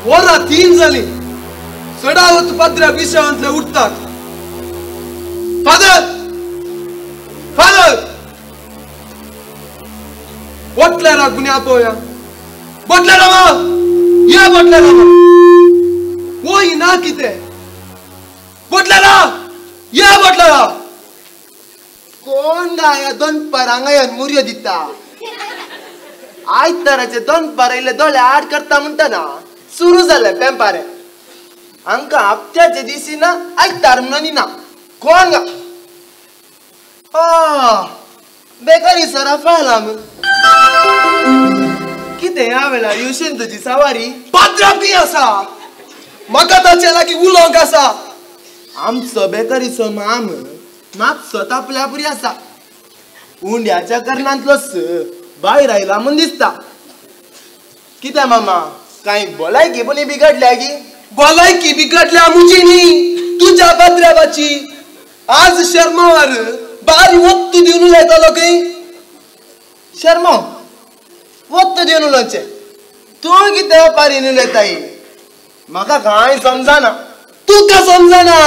वरां 3 जालीं. चडावत पाद्र्या विशयांतले उठतात. फादर, फादर, बोटलेरा गुन्या पळोवया. बोटलेरा मा, या बोटलेरा मा, वय ना कितें. बोटलेरा, या बोटलेरा. कोण गा दोन हांगा येवन मुरयो दिता? आयताराचे दोन आयले दोळे आड करता म्हणटा ना सुरू जालें पेंपारे. हांकां हप्त्याचे दिसी ना आयतार म्हणून ना. कोण गा बेकारी सराफा आला म्हूण कितें ह्या वेळार येवशेन तुजी सवारी? पाद्रा बी आसा, म्हाका ताचे लागीं उलोवंक आसा. आमचो बेकरीचो माम मातसो तापल्या पुरी आसा. उंड्याच्या करणांतलो स भायर आयला म्हूण दिसता. कितें मामा, कांय भलायकी पण बिगडल्या गी? भलायकी बिगडल्या म्हजी न्ही, तुज्या पाद्र्याबाची. आज शेर्मांवार बारी वत्तू दिवन उलयतालो खंय. शेर्मांव वत्तू दिवन उलोवचें, तूं कितें पारीन उलयताय? म्हाका कांय समजना. तुका समजना,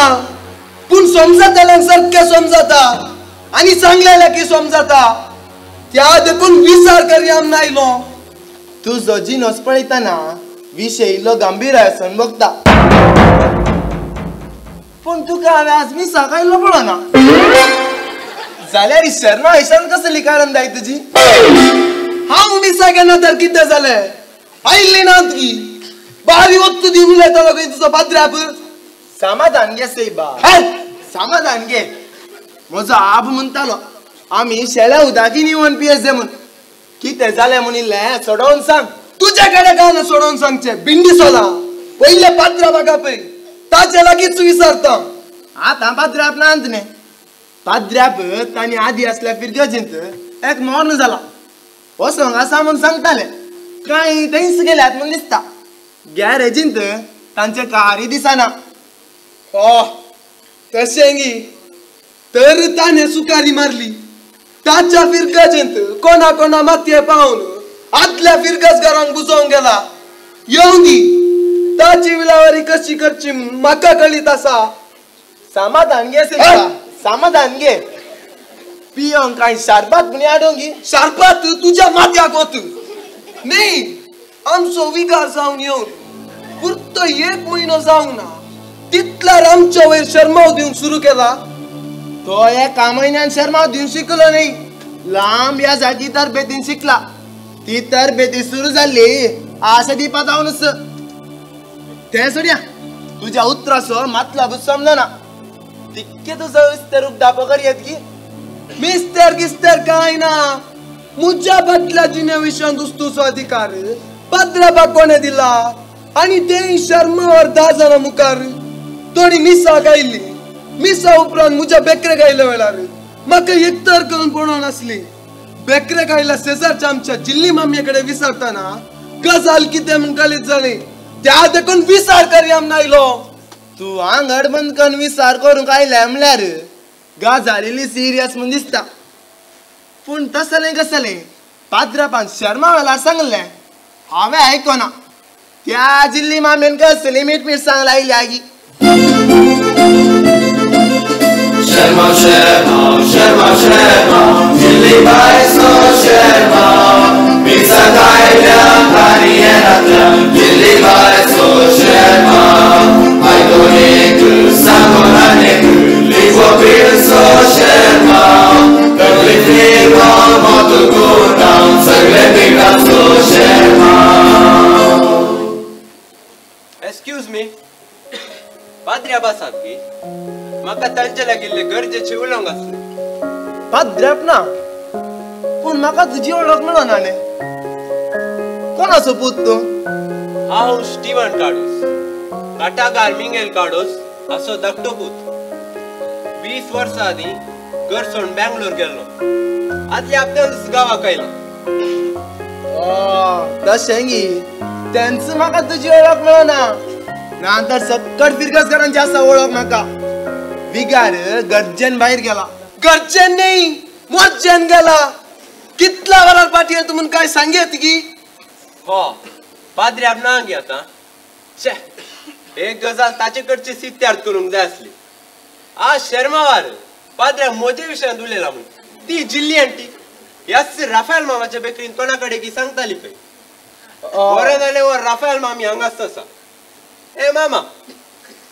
पूण समजतल्यांक सारकें समजता आनी सांगलेल्याक समजता. त्या देखून विचार करया म्हूण आयलो. तुजो जिनस पळयतना विशय इल्लो गंभीर आसून बघता, पूण तुका हांवें आज मिसाक आयलो पळोवना. जाल्यार शर्मा हिशान कसली कारण जाय तुजी? हांव मिसाक येना तर कितें जालें? आयिल्ली ना तुगी बारी वत्तू दिवन उलयतालो खंय तुजो पाद्र्याप. समाधान घे सैबा, समाधान घे. म्हजो आब म्हणटालो आमी शेल्या उदाकी निवन पियेस म्हूण. कितें जालें म्हूण इल्लें सोडोवन सांग. तुज्या कडेन काय ना सोडोवन सांगचें बिंडी सोला. पयले पात्रा बागा पय ताचे लागींच विचारता. आतां पाद्राप ना न्ही, पाद्राप तांणी आदी आसल्या फिरगजींत एक मर्ण जाला वचोंक आसा म्हूण सांगताले. कांय थंयच गेल्यात म्हूण दिसता. गॅरेजींत तांचे कारी दिसना. हो तशें गी तर ताणें सुकारी मारली. ताच्या फिरगजेंत कोणा कोणा मातये पावन आदल्या फिरगजगारांक बुजोवंक गेला. येवं दी, ताची विलावारी कशी करची म्हाका कळीत आसा. समाधान घे सैबा, समाधान घे. पियोंक कांय शारबात म्हूण हाडूंक गी? शारबात तुज्या माथ्याक वत न्ही. आमचो विगार जावन येवन पुरतो एक म्हयनो जावंक ना तितल्यार आमच्या वयर शर्माव दिवंक सुरू केला. तो एका म्हयन्यान शर्माव दिवंक शिकलो न्ही, लांब ह्या जागी तरबेतीन शिकला. ती तरबेती सुरू जाल्ली आशा दिवपा जावनच. तें सोडया, तुज्या उतराचो मतलबूच समजना. तितके तुजो विस्तर उगडापो कर येत की? मिस्तर गिस्तर काय ना. मुज्या बदल्या जिण्या विशयांत उस्तुचो अधिकार पाद्राबाक कोणें दिला? आनी तें शर्मावर 10 जाणां मुखार थोडी मिसाक आयली. मिसा उपरांत मुज्या बेकरेक आयल्या वेळार म्हाका एकतर करून पळोवन आसली. बेकरेक आयल्या शेजारच्या आमच्या जिल्ली मामये कडेन विचारतना गजाल कितें म्हूण कळीत जाली. त्या देखून विचार करया म्हूण आयलो. तूं आंगड बंद करून विचार करूंक आयल्या म्हणल्यार गजाल इल्ली सिरियस म्हूण दिसता. पूण तसलें कसलें पाद्रापान शर्मा वेळार सांगलें हांवें आयकोना. त्या जिल्ली मामेन कसली मीठ मिरसांग लायली आगी. शर्मा शर्मा शर्मा शर्मा जिल्ली बायसो शर्मा मिसां गायल्या कारियेरांतल्या जिल्ली बायसो शर्मा आयकोन एक सांगोन आनेक लिगो पिरसो शर्मा तकली फिरवा मोत गुणा सगळे बिगासो शर्मा. एक्सक्यूज मी, पाद्र्या बासात की म्हाका तांचे लागिल्ले गरजेचे उलोवंक आसलें. पाद्र्याप ना, पूण म्हाका तुजी वळख मेळना न्ही. कोणाचो पूत तूं? हांव स्टिवन कार्डोस, काटागार मिंगेल कार्डोस हाचो धाकटो पूत. 20 वर्सां आदीं घर सोडून बेंगलोर गेल्लो. आदल्या आपल्याच गांवाक आयला. तशें गी, तेंच म्हाका तुजी वळख मेळना. ना तर सक्कट फिरगजकारांची आसा वळख म्हाका. विगार गरजेन भायर गेला. गरजेन न्ही, मोर्जेन गेला. कितल्या वरार पाटी येता म्हूण काय सांगयत की? हो पाद्र्याप ना गे आतां. शे, एक गजाल ताचे कडची सित्यार्थ करूंक जाय आसली. आज शर्मावार पाद्र्याप म्हजे विशयांत उलयला म्हूण ती जिल्ली आंटी ह्याच राफेल मामाच्या बेकरीन कोणा कडेन की सांगताली पळय. बरें जालें हो राफेल मामी हांगाच आसा. ए मामा,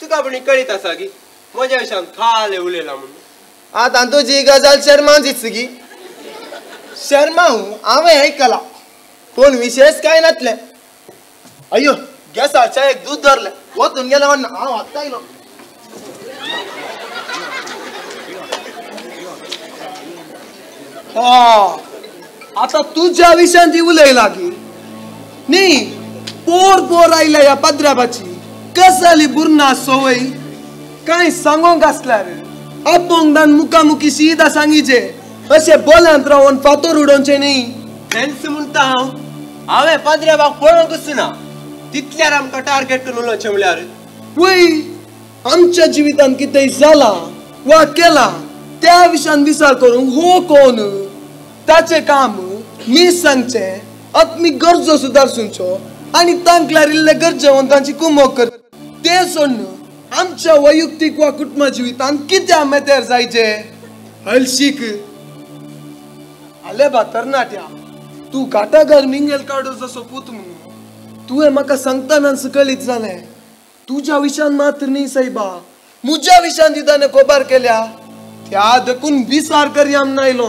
तुका पूण कळीत आसा की म्हज्या विशयांत खाले उलयला म्हणून? आतां तुजी गजाल शर्मांचीच गी. शर्माव हांवें आयकला पूण विशेश कांय नातलें. अयो गॅसार च्यायेक दूद धरलें, वचून गेलें म्हणून हांव आत्तां आयलो. आतां तुज्या विशयांत ती उलयला की न्ही. पोर पोर आयल्या ह्या पाद्राबाची गजाली बुरना संवय कांय सांगोंक आसल्यार आपोंगदान मुखामुखी सीधा सांगीचे. अशें बोलांत रावन फातोर उडोवचें न्ही. तेंच म्हणटा हांव, हांवें पाद्र्याबाक पळोवंकच ना. तितल्यार आमकां टार्गेट करून उलोवचें म्हणल्यार वय आमच्या जिवितांत कितेंय जालां वा केलां त्या विशयान विचार करूंक हो कोण? ताचें काम मी सांगचें, आत्मीक गरजो सुदारसुंचो आनी तांकल्यार इल्ले गरजेवंतांची कुमोक कर. तें सोडून आमच्या वैयक्तीक वा कुटुंब जिवितांत कित्याक मेतेर जायचे? हळशीक आले बा तरणाट्या, तूं घाटाघर मिंगेल कार्डोजो पूत म्हणून तुवें म्हाका सांगतानाच कळीत जालें. तुज्या विशयान मात्र न्ही सायबा, म्हज्या विशयान दिताने कोबार केल्या. त्या देखून विचार करया म्हूण आयलो.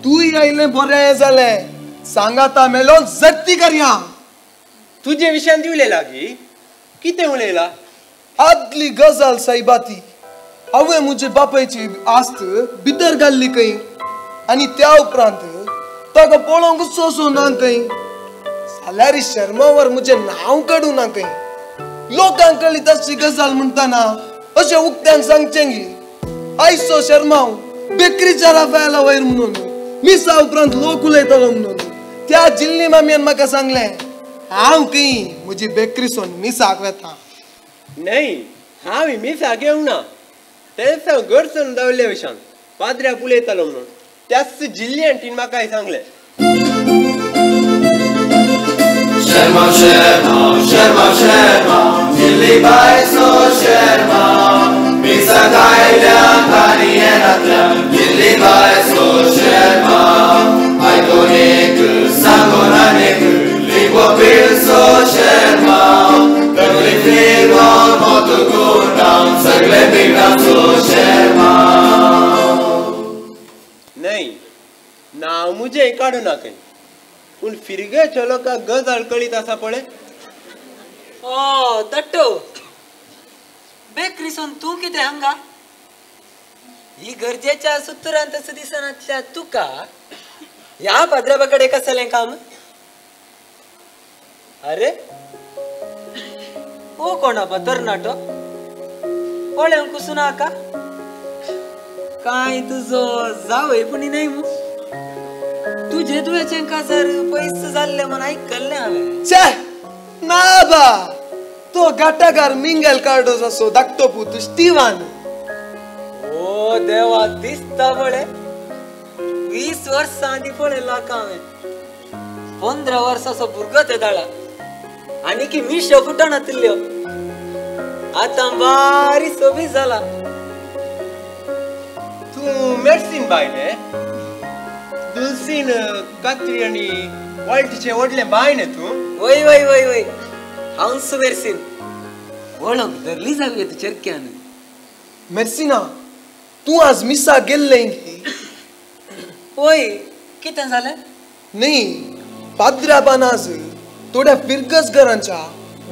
तूंय आयलें बरें जालें. सांगाता मेलो जट्टी करया. तुजे विशयान उलयला की कितें उलयला? आदली गजाल सायबा ती. हांवें म्हजे बापायची आस्त भितर घाल्ली खंय आनी त्या उपरांत ताका पळोवंक सोसूं ना खंय. जाल्यार शर्मावर म्हजें नांव काडूं ना खंय. लोकांक कळ्ळी तशी गजाल म्हणटाना अशें उक्त्यान सांगचें गी आयचो शर्माव बेकरीच्या राफायला वयर म्हणून मिसा उपरांत लोक उलयतलो म्हणून त्या जिल्ली मामयेन म्हाका सांगलें हांव खंय म्हजी बेकरीसून मिसाक वेता. न्हय, हांव मिसाक येवंक ना. तेंच हांव घरसून दावल्या विशान पाद्र्याक उलयतालो म्हणून त्याच जिल्ली आंटीन म्हाका सांगलें. शर्मा शर्मा शर्मा शर्मा जिल्ली बायचो शर्मा मिसाक आयल्या कारियेरांतल्या जिल्ली बायचो शर्मा आयकोन एक सांगोन आनेक लिगो पिळचो शर्मा तकली फिरोन मोत गुंडावन सगळे बिगडाचो शर्मा. न्हय, नांव म्हजें काडूं नाका पूण फिरगेच्या लोकांक गजाल कळीत आसा पळय. ओ दट्टो, बेकरीसून तूं कितें हांगा? ही गरजेच्या सुत्रान तसं दिसनातल्या तुका ह्या पाद्र्याबा कडेन कसलें काम? अरे ओ कोणाबा तरणाटो पळोवंक कुसूं नाका? काय तुजो जावय पुणी न्हय मू? तुजे तुवेचें काजार पयस जाल्लें म्हूण आयकल्लें हांवें. छे ना बा, तो घाटागार मिंगेल कार्डोज असो धाकटो पूत स्टिवान. ओ देवा, दिसता पळय 20 वर्सां आदीं पळयला हांवें. 15 वर्सांचो भुरगो ते दाळा आनी की मिश्यो फुटनातिल्ल्यो. आतां बारी सोबीत जाला. तूं मेडसीन बाय न्ही? दुलसीन कात्री आनी वॉल्टीचें व्हडलें बाय न्ही तूं? वय वय वय वय, हांवच मेर्सीन. वळख धरली जावया तूं चेरक्यान. मेर्सिना, तूं आज मिसाक गेल्लें गी? वय, कितें जालें? न्ही, पाद्र्याबान आज थोड्या फिरगस घरांच्या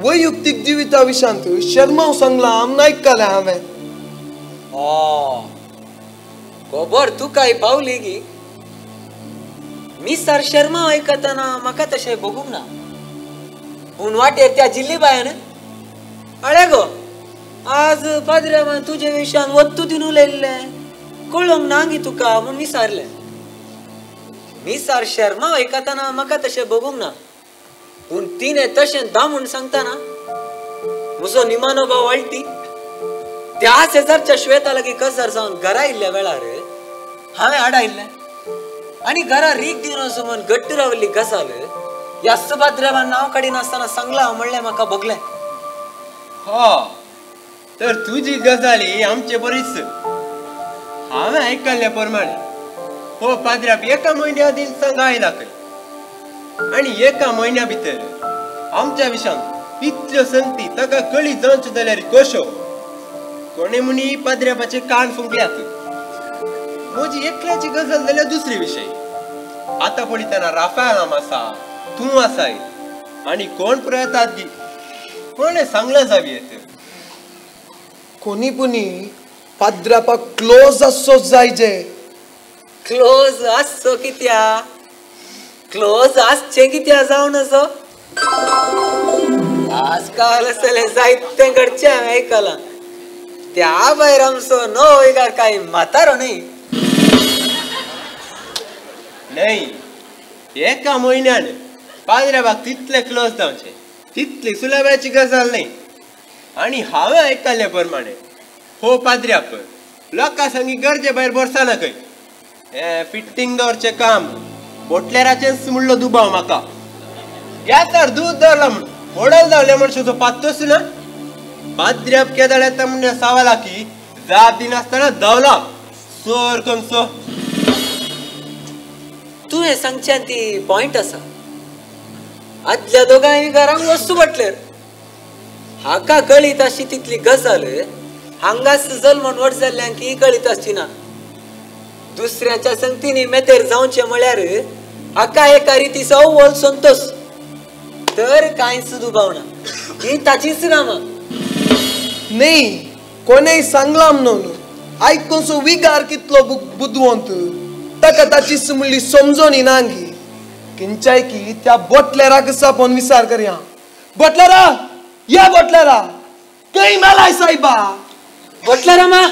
वैयक्तीक जिविता विशांत शर्माव सांगलां आमकां आयकलें हांवें. खबर तुकाय पावली गी? मिसार शर्मा आयकतना म्हाका तशें भोगूंक ना, पूण वाटेर त्या जिल्ली बायन अळे गो आज पाद्र्याबान तुजे विशयान वत्तू दिवन उलयल्लें कळोंक ना गी तुका म्हूण विसारलें. मिसार शर्मा आयकतना म्हाका तशें भोगूंक ना, पूण तिणें तशें दामून सांगतना म्हजो निमानो भाव वाळटी त्या शेजारच्या श्वेता लागीं कजार जावन घरा येयल्ल्या वेळार हांवें आडायल्लें आनी घरा रीक दिवन वचूं म्हूण घट्ट रावल्ली गजाल ह्या पाद्र्याबान नांव काडिनासतना सांगलां म्हणलें म्हाका भोगलें. हो, तर तुजी गजाल ही आमचे बरीच. हांवें आयकल्ल्या प्रमाणे हो पाद्र्याब एका म्हयन्या आदीं सांगा आयला खंय आनी एका म्हयन्या भितर आमच्या विशांत इतल्यो संगती ताका कळी जावच्यो जाल्यार कश्यो? कोणे म्हणी पाद्र्याबाचे कान फुंकल्यात. म्हजी एकल्याची गजाल जाल्यार दुसरी विशय. आतां पळयतना राफायल आसा, तूं आसाय आनी कोण पुरायतात गी कोणें सांगलां जावयेत. कोणी पुणी पाद्र्यापाक क्लोज आसचो जायजे. क्लोज आसचो कित्या? क्लोज आसचें कित्या जावन असो? आजकाल असलें जायतें घडचें हांवें आयकलां. त्या भायर आमचो नवो वयगार कांय म्हातारो न्हय. न्हय, एका म्हयन्यान पाद्र्याबाक तितले क्लोज जावचें तितली सुलभाची गजाल न्हय. आनी हांवें आयकल्ल्या प्रमाणे हो पाद्र्याब लोकां संगी गरजे भायर बरसाना खंय. हें फिट्टींग दवरचें काम बोटलेराचेंच म्हणलो दुबाव म्हाका. गॅसार दूद दवरला म्हूण होडल धांवल्या मनशाचो पात्तोच ना. पाद्र्याब केदाळ येता म्हण सावाला की जाप दिनासतना धांवला सोर खंयचो. तुवें सांगच्यान ती पॉयंट आसा. आदल्या दोगांय घरांक वस्तू पटलेर हाका कळीत आसची तितली गजाल हांगाच जल्मून व्हड जाल्ल्यांक ही कळीत आसची ना. दुसऱ्याच्या संगतीनी मेतेर जावचें म्हळ्यार हाका एका रितीचो अव्वल संतोश तर कांयच दुबाव ना. ही ताचीच कामां. न्ही कोणेय सांगलां म्हणून आयकोनसो विगार कितलो बुदवंत ताका ताची म्हणली समजोनी ना गी. किंचाय की त्या बोटलेराक आपोवन विचार करया. बोटलेरा या बोटलेरा खंय मेलाय सायबा. बोटलेरामा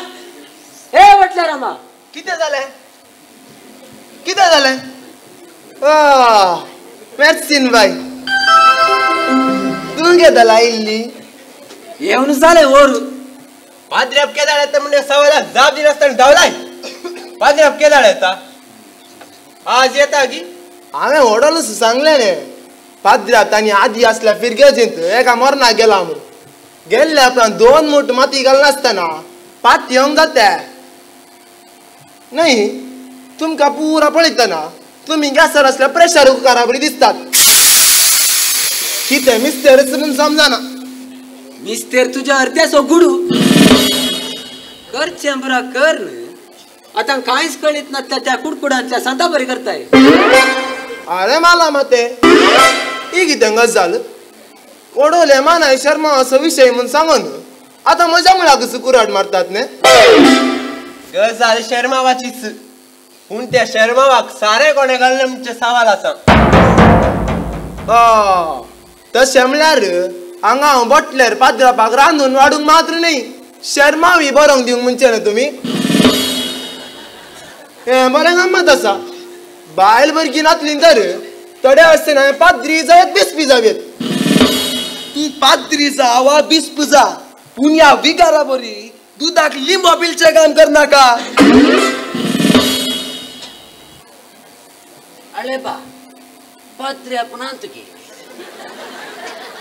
ए बोटलेरामा कितें जालें कितें जालें? मॅर्सीन बाय तूं घेतला आयिल्ली येवन जालें वर. पाद्र्याप केदाळ येता म्हणजे सवायला जाप दिनासतना धांवलाय. पाद्र्याप केदाळ येता आज येता की? हांवें व्हडलूच सांगलें न्ही पाद्र्याप तांणी आदी आसल्या फिरगेजींत एका मरणाक गेला म्हणून. गेल्ल्या उपरांत 2 मूठ माती घालनासतना पात येवंक जाता न्ही. तुमकां पुरा पळयतना तुमी गॅसार आसल्या प्रेशर कुकरा बरी दिसतात. कितें मिस्तेरच म्हूण समजना. मिस्तेर तुज्या अर्द्याचो गुडू करचें बरा कर. आतां कांयच कळीत ना त्या कुडकुडांतल्या सांता बरी करताय. अरे माला माते ही कितें गजाल ओडोले मानाय शर्मा असो विशय म्हूण सांगून आतां म्हज्या मुळाक कुराड मारतात न्ही. गजाल शर्मावाचीच पूण त्या शर्मावाक सारें कोणें घाल्लें म्हणचें सवाल आसा. तशें म्हणल्यार हांगा हांव बोटल्यार पाद्रापाक रांदून वाडूंक मात्र न्ही शर्मावी बरोवंक दिवंक म्हणचें न्ही तुमी. हें बरें गम्मत आसा. बायल भुरगीं नातली तर थोड्या आसतना हांवें पाद्री जायत बिस्पी जावयेत. तूं पाद्री जा वा बिस्प जा पूण ह्या विगारा बरी दुदाक लिंबो पिलचें काम करनाका. अळे बा पाद्र्याप ना तुगे.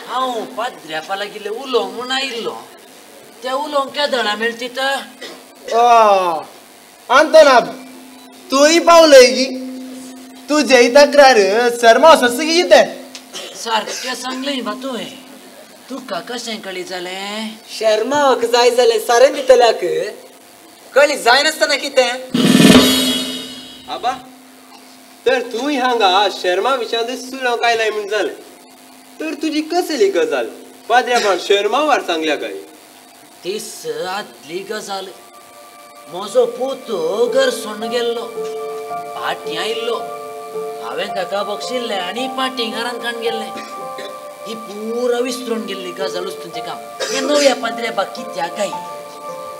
हांव पाद्र्यापा लागिल्लें उलोवंक म्हूण आयिल्लो त्या उलोवंक केदळा मेळटी तर. आंतोनाब तूंय पावलय की तुजेय तक्रार शर्मा असो कितें सारकें सांगलें बा तुवें. तुका कशें कळी जालें? शर्माक जाय जालें सारें दितल्याक कळी जायनासतना कितें? आबा तर तूंय हांगा शर्मा विशयांत सुलोवंक आयलाय म्हूण जालें तर तुजी कसली गजाल पाद्र्यापान शर्मावार सांगल्या काय? तीस आदली गजाल. म्हजो पूत घर सोडून गेल्लो पाटी आयिल्लो. हांवें ताका बक्षिल्लें आनी पाटी घरान काडून गेल्लें. ही पुरा विसरून गेल्ली गजाल उस्तुंचें काम. हें नव्या पाद्र्यापाक कित्याक काय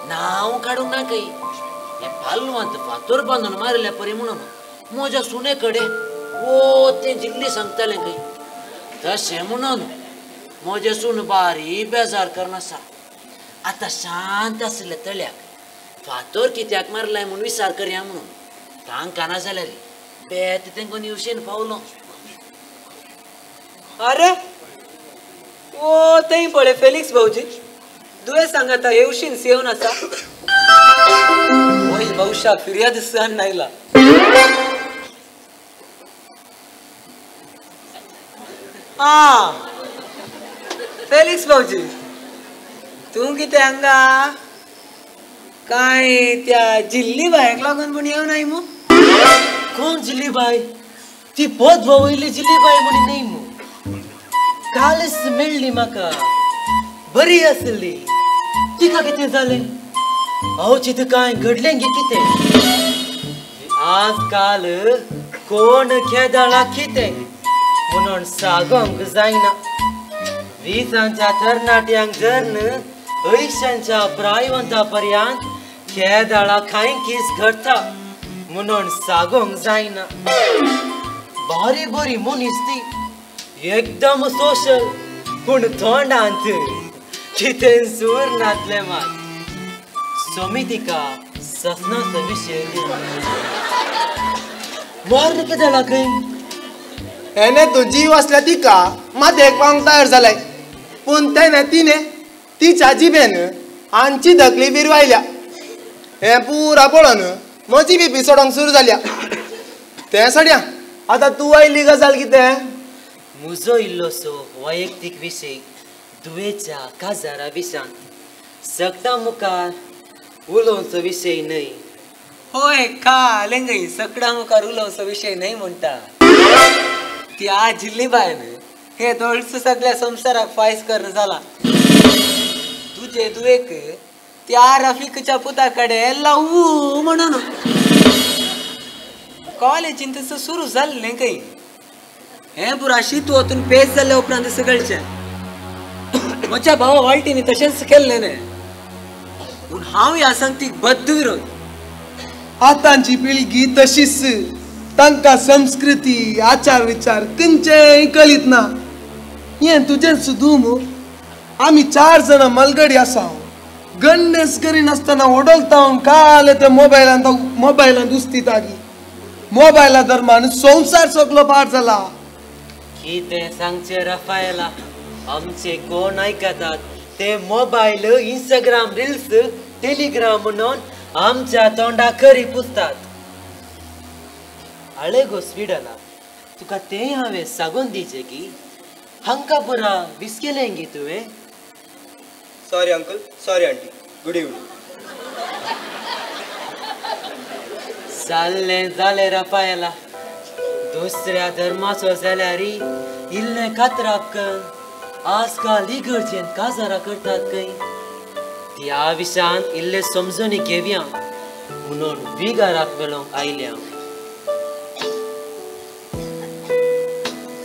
नांव काडूंक ना काय हें पालवांत फातर बांदून मारिल्ल्या परी म्हणून म्हज्या सुने कडेन ओ तें जिल्ली सांगतालें खंय. तशें म्हणून म्हजें सून बारी बेजार करनासा. आतां शांत आशिल्ल्या तळ्याक फातर कित्याक मारलाय म्हूण विचार करया म्हणून तांकां ना जाल्यार बेत तेंको येवशेन पावलो. अरे ओ थंय पळय फेलिक्स भाऊजी दुयें सांगता येवशीन सेवन आसा. वय बहुशा फिर्याद सहन आयला. आ फेलिक्स भाऊजी तूं कितें हांगा काय त्या जिल्ली बायक लागून पूण येवनाय मू? कोण जिल्ली बाय? ती पद वयली जिल्ली बाय म्हणी न्ही मू. कालच मेळ्ळी म्हाका बरी आसली. तिका कितें जालें? अवचीत कांय घडलें गे कितें? आजकाल कोण खेदाळा कितें म्हणून सागोंक जायना. 20ांच्या तरणाट्यांक धरून 80च्या प्रायवंता पर्यंत खेदाळा कांय कीस घडटा म्हणून सागोंक जायना. बारी बरी मनीस ती एकदम सोशल पूण तोंडांत कितें सूर नातलें मात. समितिका ससनाचो विशय मर्ण केदाळा खंय? हेणे तो जीव आसल्या तिका मातयेक पावंक तयार जालाय पूण तेणे तिणे तिच्या जिबेन आमची धकली विरवायल्या. हें पुरा पळोवन म्हजी बीपी चडोंक सुरू जाल्या. तें सड्या आतां तूं आयली गजाल कितें? म्हजो इल्लोसो वैयक्तीक विशय दुयेच्या काजारा विशांत सगळ्यां मुखार उलोवचो विशय न्हय. होय कालें गई सगळ्यां मुखार उलोवचो विशय न्हय म्हणटा. त्या जिल्ली बायन हे दोळसो सगळ्या संवसाराक फायस करून जाला. तुजे दुवेक त्या रफीकच्या पुता कडेन लावू म्हणून कॉलेजीन तसं सुरू जाल्लें खंय. हें पुरा शीत वतून पेज जाल्ल्या उपरांत सगळचें म्हज्या भावा वाळटीनी तशेंच केल्लें न्ही. पूण हांव ह्या संगतीक बद्द विरोध. आतांची पिळगी तशीच, तांकां संस्कृती आचार विचार खंयचेय कळीत ना. हें तुजेंच दुम. आमी 4 जाणां मलगडी आसा, गणेश करिनासतना ओडलता काल ते मोबायलान मोबायलान दुसती तागी. मोबायला दरम्यान संवसार सगलो पार जाला. कितें सांगचें रफायला, आमचे कोण आयकतात ते मोबायल इंस्टाग्राम रिल्स टेलिग्राम म्हणून आमच्या तोंडा करी पुसतात. आळे गो स्वीडला, तुका तें हांवें सांगून दिचें की हांकां पुरा विस्केलें गी तुवें. Sorry uncle, sorry aunty, good evening. जाल्लें जालें रफायला, दुसऱ्या धर्माचो जाल्यार इल्लें कातराप कर. आजकाल इगर्जेन काजारां करतात खंय. त्या विशयान इल्लें समजून घेवया म्हणून विगाराक मेळोंक आयल्या.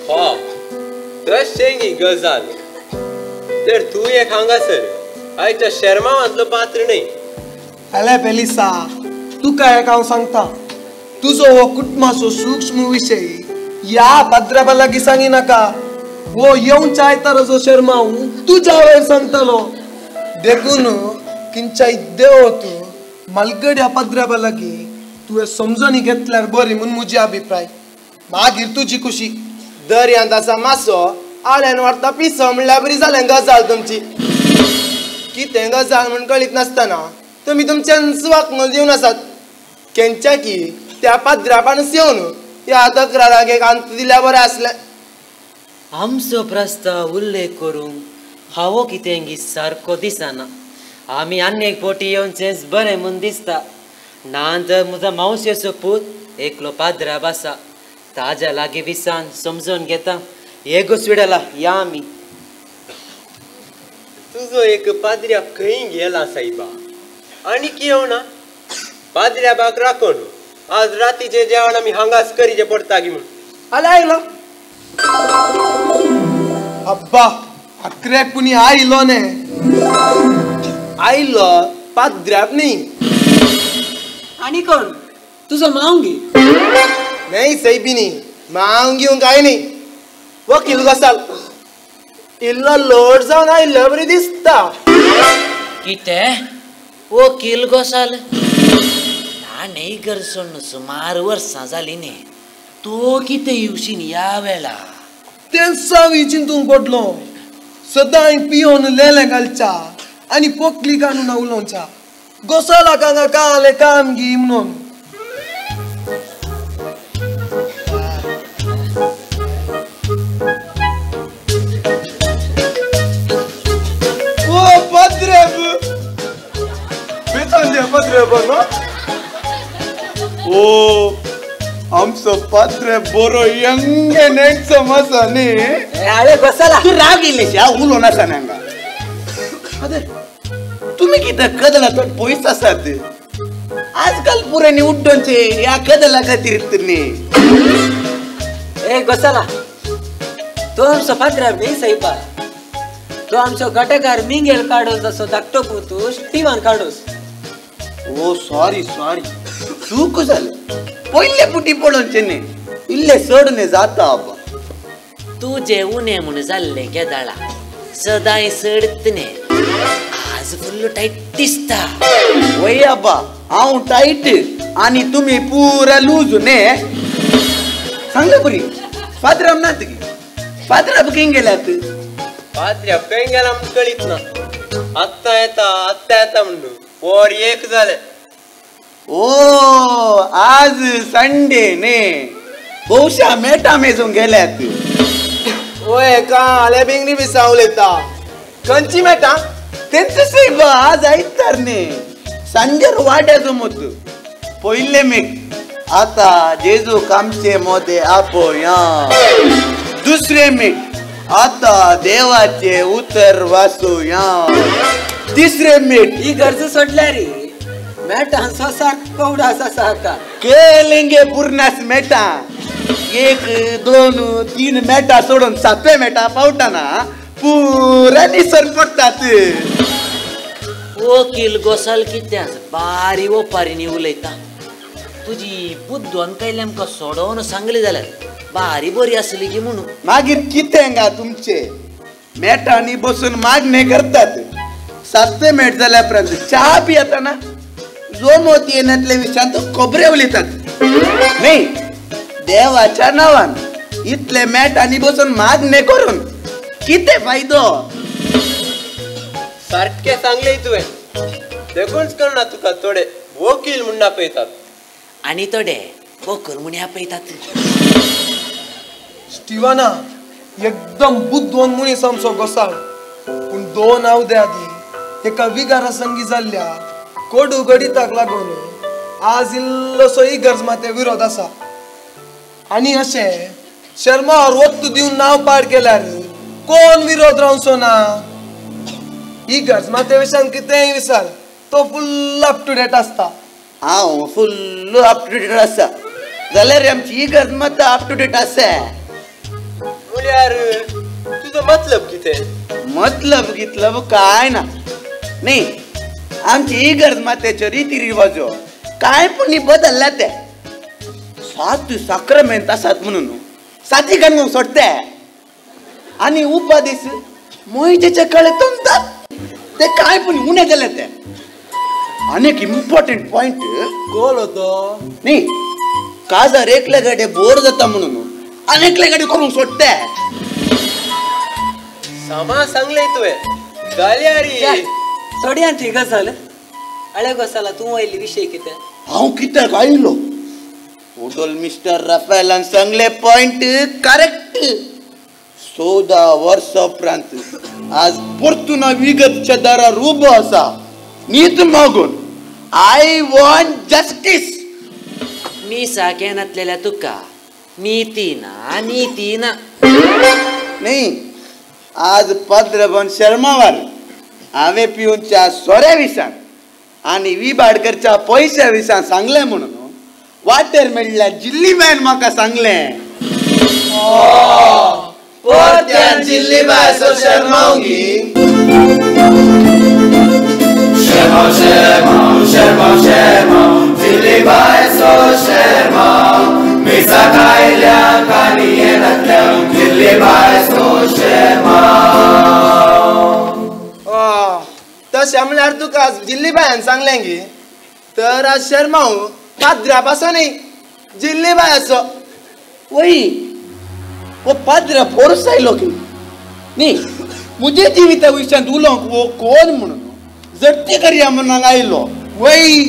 हो तशें गी गजाल. तर तूं एक हांगासर आयच्या शेर्मांवांतलो पात्र न्हय. हॅलो पेलिसा, तुका एक हांव सांगता, तुजो हो कुटुंबाचो सूक्ष्म विशय ह्या पाद्र्याबा लागीं सांगिनाका. हो येवच्या आयताराचो शेर्मांव तुज्या वयर सांगतलो. देखून किंचाय देव तूं मालगड्या पाद्र्याबा लागीं तुवें समजणी घेतल्यार बरी म्हूण म्हजी अभिप्राय. मागीर तुजी खुशी. दर्यांत आसा मासो आळ्यान व्हरता पिसो म्हणल्यार बरी जालें गजाल तुमची. कितें गजाल म्हूण कळीत नासतना तुमी तुमच्यान वागणूक दिवन आसात. केंच्या की त्या पाद्र्यापानच येवन ह्या तक्राराक एक अंत दिल्यार बरें आसलें. आमचो प्रस्ताव उल्लेख करूंक हांव कितें गी सारको दिसना. आमी आनी एक फावटी येवचेंच बरें म्हूण दिसता. ना तर म्हजो मावशेचो पूत एकलो पाद्र्याब आसा, ताज्या लागीं विसान समजून घेता. हे गो स्विडला, या आमी. तुजो एक पाद्र्याब खंय गेला सायबा, आनी येवना. पाद्र्याबाक राखून आज रातीचें जेवण आमी हांगाच करीचें पडटा गी म्हूण. आले आयलो अब्बा, आक्रेक पुणी आयलो ने. आयलो पाद्र्याब न्ही. आनी कोण तुजो माव गी? नाही सायबिनी, माव घेवंक काय न्ही. वकील गजाल इल्लो लोड जावन आयिल्लो बरी दिसता. कितें वकील गोसाल? ताणें घर सोडून सुमार वर्सां जालीं न्ही, तो कितें येवशीन ह्या वेळा? तेंच हांव चिंतूंक पडलो. सदांय पियोन लेले घालच्या आनी पोकली काडून उलोवच्या. गोसालाक हांगा काले काम गी म्हणून. ओ पाद्रेब, पाद्रेब न्हू? ओ आमचो पाद्रे बरो यंग एंड हँडसम आसा न्ही. आळे गोसाला, तूं राग इल्लेशे हांव उलोवन आसा न्ही हांगा. आदे तुमी कितें कदला चड पयस आसात. आजकाल पुरांनी उड्डोनचे ह्या कदला खातीर न्ही. ए गोसाला, तो आमचो पाद्र्याब न्ही सायबा, तो आमचो घटकार मिंगेल कार्डोस जसो धाकटो पूत स्टिवन कार्डोस. ओ सॉरी सॉरी, चूक जालें. पयले पुटी पळोवचें न्ही, इल्लें चड न्ही जाता आबा. तुजें उणें म्हूण जाल्लें केदाळा सदांय सडत न्ही, आज फुल्ल टायट दिसता. वय आबा, हांव टायट आनी तुमी पुरा लूज न्ही. सांगलें बरी फादराब नात गी? फादराब खंय गेल्यात? पाद्र्याब खंय गेला म्हूण कळीत ना. आत्तां येता आत्तां येता म्हणून वर एक जालें. ओ आज संडे न्ही, बहुशा मेटा मेजूंक गेल्यात. ओय काले बिंगरी बिसा उलयता. खंयची मेटा? तेंच सायबा आज आयतार न्ही, सांजेर वाड्याचो मत पयले मीठ. आतां जेजूक आमचे मोदे आपोया. दुसरें मीठ, आतां देवाचें उतर वाचुया. तिसरे मेट ही गरज सोडल्या रे मेटांचो सारको उडास आसा आतां. केलेंगे पुर्णास मेटा 1 2 3 मेटा सोडून 7 मेटा पावताना पुरा निसर पडटात. वकील गोसाल कितें बारी ओपारीनी उलयता. तुजी बुद्दोन कायले आमकां सोडोवन सांगली जाल्यार बारी बरी आसली की म्हणून. मागीर कितें गा तुमचे मेटांनी बसून मागणे करतात. 7 मेट जाल्या उपरांत च्या पियेतना जोमोत येनातले विशयांत खबरे उलयतात. न्ही देवाच्या नांवान इतले मेटांनी बसून मागणे करून कितें फायदो? सारकें सांगलें तुवें. देखूनच करना तुका थोडे वकील म्हूण आपयतात आनी थोडे वकील म्हूण आपयतात. स्टिवना एकदम बुद्धवंत मनीस आमचो गोसाळ. पूण 2 आवदे आदी एका विगारा संगी जाल्ल्या कोडू गडिताक लागून आज इल्लोसो इगर्ज माते विरोध आसा. आनी अशें शर्मावर वत्तू दिवन नांव पाड केल्यार कोण विरोध रावचो ना? इगर्ज माते विशयान कितेंय विचार, तो फुल्ल अप टू डेट आसता. हांव फुल्ल अप टू डेट आसा जाल्यार आमची इगर्ज माता अप टू डेट आसा. म्हळ्यार तुजो मतलब कितें? मतलब कितलब काय ना. न्ही आमची इगर्ज मातेच्यो रिती रिवाजो काय पण बदलल्या ते. 7 साक्रमेंत आसात म्हणून साती काडून सोडते आनी उपादीस मोहितेच्या कळे तुमतात ते काय पण उणें जाले ते. आनी एक इम्पॉर्टंट पॉयंट कोण होतो न्ही काजार एकले गाडे बोर जाता म्हणून आनी एकले गाडी करूंक सोडते. सामा सांगलें तुवें जाल्यार थोड्यान ती गजाल. अळे गोसाला तूं वयली विशय कितें? हांव कित्याक आयलो ओडोल मिस्टर राफेलान सांगले पॉयंट करेक्ट. 14 वर्सां उपरांत आज परतून विगतच्या दारार उबो आसा नीत मागून. I want justice. मी साकेनातलेल्या तुका नीती ना नीती ना. न्ही आज पाद्रबन शर्मावर हांवें पिवनच्या सोऱ्या विशान आनी विबाडकरच्या पयश्या विशान सांगलें म्हणून वाटेर मेळ्ळ्या जिल्ली बायन म्हाका सांगलें. परत्यान जिल्ली बायचो शर्मावगी. शर्माव शर्माव शर्माव शर्माव जिल्ली बायचो शर्माव मिसा खायल्या कानी येनातल्या जिल्ली बायचो शर्माव. तशें म्हणल्यार तुका जिल्ली बायान सांगलें गी तर आज शर्माव पाद्रा पासो न्ही जिल्ली बायाचो. वय वो पाद्रा फोर्स आयलो की न्ही मुजे जिविता विशयांत उलोवंक वो कोण म्हणून जडती करया म्हणून हांगा आयलो. वय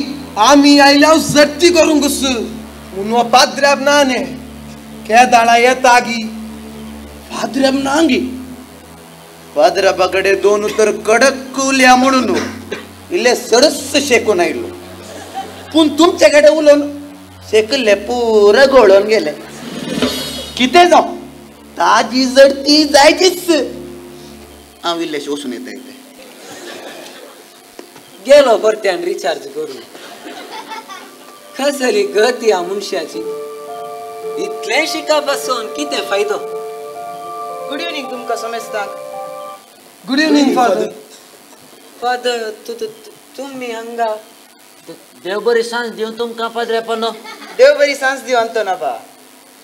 आमी आयल्या जडती करूंक म्हणून हो पाद्र्याब ना न्ही केदाळा येता गी पाद्र्याब ना गी. पाद्राबा कडेन 2 उतर कडक उलया म्हणून इल्ले सडस शेकून आयलो. पूण तुमचे कडेन उलोवन शेकल्ले पुरा घोळोवन गेले. कितें जावं ताजी जडती जायचीच. हांव इल्लेशें वचून येता. इतलें गेलो परत्यान रिचार्ज करून. कसली गत ह्या मनशाची. इतलें शिका बसून कितें फायदो? गुड इवनिंग तुमकां समेस्तांक. Good evening father. Father तुमी हांगा? देव बरी सांज दिवन तुमकां पाद्रेपनो. देव बरी सांज दिव अंतोनाबा.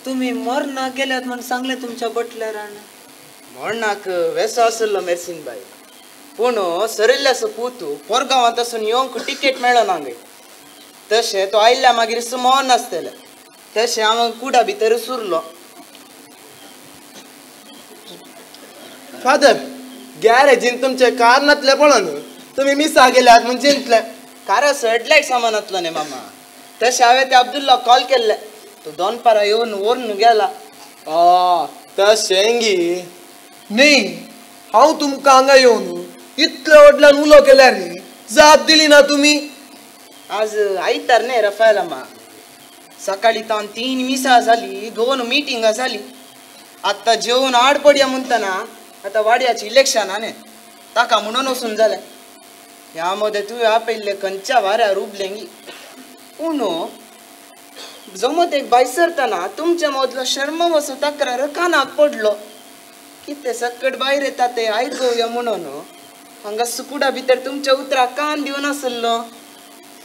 तुमी मरणाक गेल्यात म्हूण सांगलें तुमच्या बटलरान. मरणाक वेसो आसलो मेर्सीन बाय, पूण सरिल्ल्याचो पूत पोरगांवांत आसून येवंक टिकेट मेळना गे. तशें तो आयिल्ल्या मागीर मरण आसतलें. तशें हांव कुडा भितर सुरलो. फादर गॅरेजीन तुमचे कार नातले पळोवन तुमी मिसा गेल्यात म्हूण चिंतलें. कारा हेडलायट सामान आसलो न्ही मामा. तशें हांवें त्या अब्दुल्लाक कॉल केल्लें, तो दोनपारा येवन व्हरून गेला. तशें गी न्ही हांव तुमकां हांगा येवन इतले व्हडल्यान उलो केल्यार जाप दिली ना तुमी. आज आयतार न्ही रफायलामा. सकाळी तावन 3 मिसां जाली, 2 मिटिंगां जाली. आतां जेवन आड पडया म्हणटना आतां वाड्याची इलेक्शनां न्ही ताका म्हणून वचून जालें. ह्या मदें तुवें आपयल्ले खंयच्या वाऱ्यार उबलेंगी. पूण जमत एक भायर सरतना तुमच्या मदलो शर्मावसो तक्रार कानाक पडलो. कितें सक्कड भायर येता तें आयकोवया म्हणून हांगा सुकुडा भितर तुमच्या उतराक कान दिवन आसलो.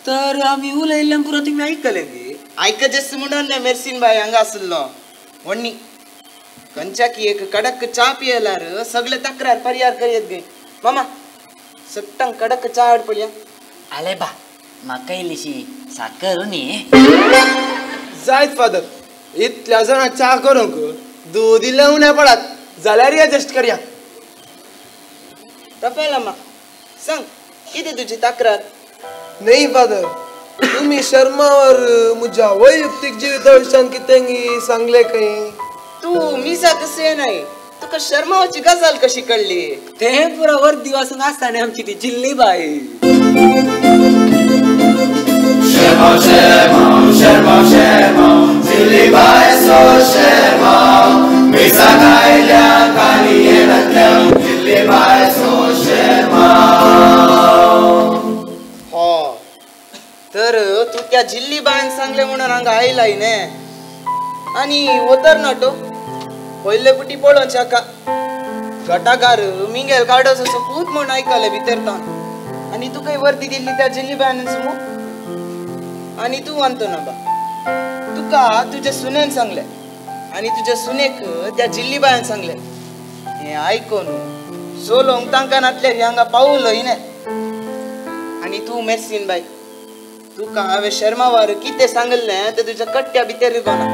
तर आमी उलयल्ल्यान पुरो तुमी आयकलें गी? आयकजेस म्हणून न्ही मेर्सीन बाय हांगा आसलो. व्हडनी खंयच्याकी एक कडक च्या पियेल्यार सगळे तक्रार पर्यार करयत गे. मामा सट्टांक कडक च्या हाड पळया. आले बा, म्हाका इल्लीशी साकर न्ही. जायत फादर, इतल्या जाणां च्या करूंक दूद इल्लें उणें पडात जाल्यार एडजस्ट करया. रफेल अम्मा सांग कितें तुजी तक्रार? न्ही फादर, तुमी शर्मावर म्हज्या वैयक्तीक जिविता विशयान कितें सांगलें खंय. तूं मिसा कशें येनाय, तुका शर्मावाची गजाल कशी कळ्ळी? तें पुरा वर्दी वासून आसता न्ही आमची ती जिल्ली बाई. शर्मा शर्मा शर्मा शर्मा जिल्ली बाय सो शर्मा, मिसा गायल्या कानियेनातल्या जिल्ली बाय सो शर्मा. हो तर तूं त्या जिल्ली बायन सांगलें म्हणून हांगा आयलाय न्ही. आनी हो तरणाटो पयले पुटी पळोवचें हाका गटागार मिंगेल कार्डोसो पूत म्हूण आयकलें भितर तान. आनी तुका वर्दी दिल्ली त्या जिल्ली बायन सुमू. आनी तूं अंतोना बा, तुका तुज्या सुनेन सांगलें आनी तुज्या सुनेक त्या जिल्ली बायन सांगलें. हें आयकून सोलोंक तांकां नातल्यार हांगा पावलो न्ही. आनी तूं मेर्सीन बाय, तुका हांवें शर्मावार कितें सांगिल्लें तें तुज्या कट्ट्या भितर रिगोना.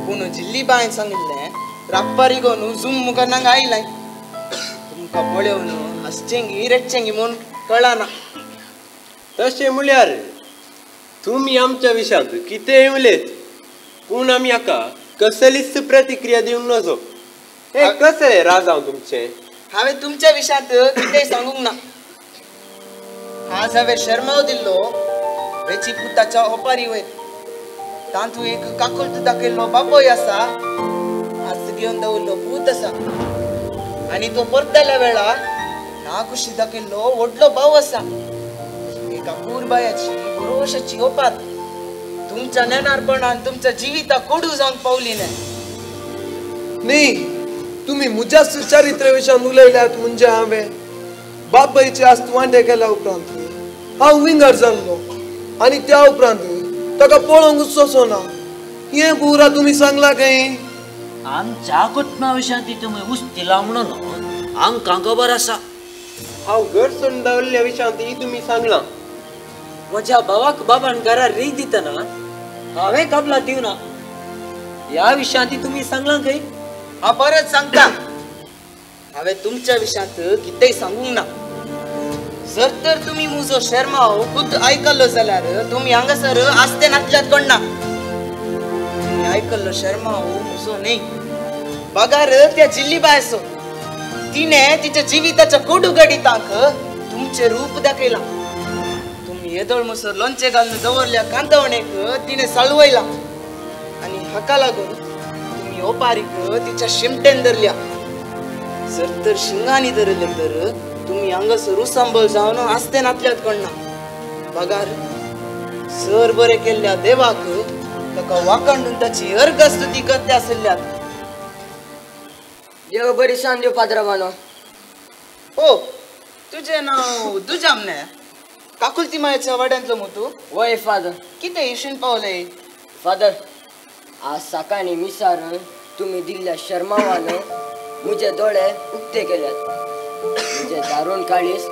पूण जिल्ली बायन सांगिल्लें राप्पा रिगोन झूम मुखार हांगा आयलाय. तुमकां पळोवन हसचेंगी रडचेंगी म्हूण कळना. तशें म्हळ्यार तुमी आमच्या विशयांत कितेंय उलयत पूण आमी हाका कसलीच प्रतिक्रिया दिवंक नजो. हें कसलें राजांव तुमचें? हांवें तुमच्या विशयांत कितेंय सांगूंक ना. आज हांवें शर्माव दिल्लो वेची पुताच्या ओपारी वयर तातूंत एक काकुळट दाखयल्लो बापोय आसा, आज घेवन दवरलो पूत आसा. आनी तो परतल्या वेळार नाकुशी दाखयल्लो व्हडलो भाव आसा. एका पुरबायाची भरोशाची ओपार तुमच्या नेणारपणान तुमच्या जिविताक कोडू जावंक पावली न्ही. न्ही, तुमी म्हज्याच चारित्र्या विशयान उलयल्यात म्हणजे हांवें बापायची आस्त वांटे केल्या उपरांत हांव विंगड जाल्लो आनी त्या उपरांत ताका पळोवंक सोंसना. हें पुरा तुमी सांगलां खंय? आमच्या कुटुंबा विशयांत तुमी उस्तिला म्हणून आमकां खबर आसा. हांव घर सोडून दवरल्या विशयांत तुमी सांगलां. म्हज्या भावाक बाबान घरा रीग दितना हांवें कबला दिवना ह्या विशयांत तुमी सांगलां खंय? हांव परत सांगता, हांवें तुमच्या विशयांत कितेंय सांगूंक ना. जर तर तुमी म्हजो शर्माव खुद्द आयकल्लो जाल्यार तुमी हांगासर आस्ते नातल्यात कोण ना. तुमी आयकल्लो शर्माव म्हजो न्ही, बगार त्या जिल्ली बायसो. तिणें तिच्या जिविताच्या कोडू गडिताक तुमचें रूप दाखयलां. तुमी येदोळ मुसर लोणचें घालून दवरल्या कांदवणेक तिणें साळवयलां आनी हाका लागून तुमी ओपारीक तिच्या शिमटेन धरल्या. जर तर शिंगांनी धरलें तर तुमी हांगासर उसांबळ जावन आस्ते नातल्यात कोण ना. बगार सर बरें केल्ल्या देवाक ताका वाखाणून ताची अर्घस्तुती करते आसल्यात. देव बरी सांज दिवं पाद्रबानो. ओ तुजें नांव दुजाम न्ही? काकुलती मायाच्या वाड्यांतलो मू तूं? वय फादर. कितें इशून पावलें? फादर, आज सकाळीं मिसार तुमी दिल्ल्या शर्मावान म्हजे दोळे उक्ते केल्यात. म्हजें दारुण काळीज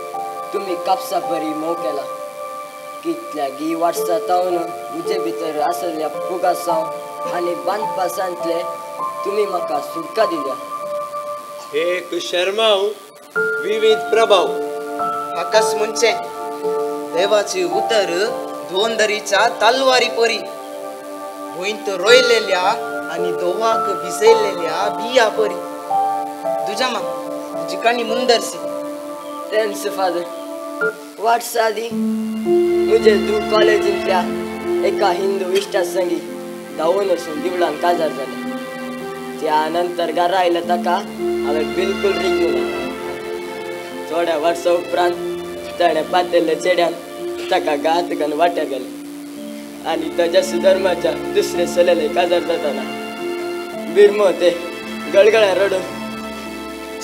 तुमी कापसा परी मोव केला. कितल्या गी वर्सां तावन म्हजे भितर आसलेल्या फुगासांव आनी बांदपासांतले तुमी म्हाका सुटका दिल्या. एक शर्माव विविध प्रभाव. हाकाच म्हणचें देवाची उतर दोन दरीच्या तलवारी परी भुंयत रोयलेल्या आनी दोवाक भिजयलेल्या बिया परी. तुज्या मा तुजी काणी मुंदरसी. Thanks father. वर्सां आदीं म्हजे धूव कॉलेजींतल्या एका हिंदू इश्टा संगी धांवून वचून दिवळान काजार जालें. त्या नंतर घरा आयलें ताका हांवें बिलकूल रिगूं ना. थोड्या वर्सां उपरांत ताणें पातेल्ल्या चेड्यान ताका घात करून वाट्यार घालें आनी ताच्या सुधर्माच्या दुसरे चल्याले काजार जाताना बिरमो ते गळगळ्या रडून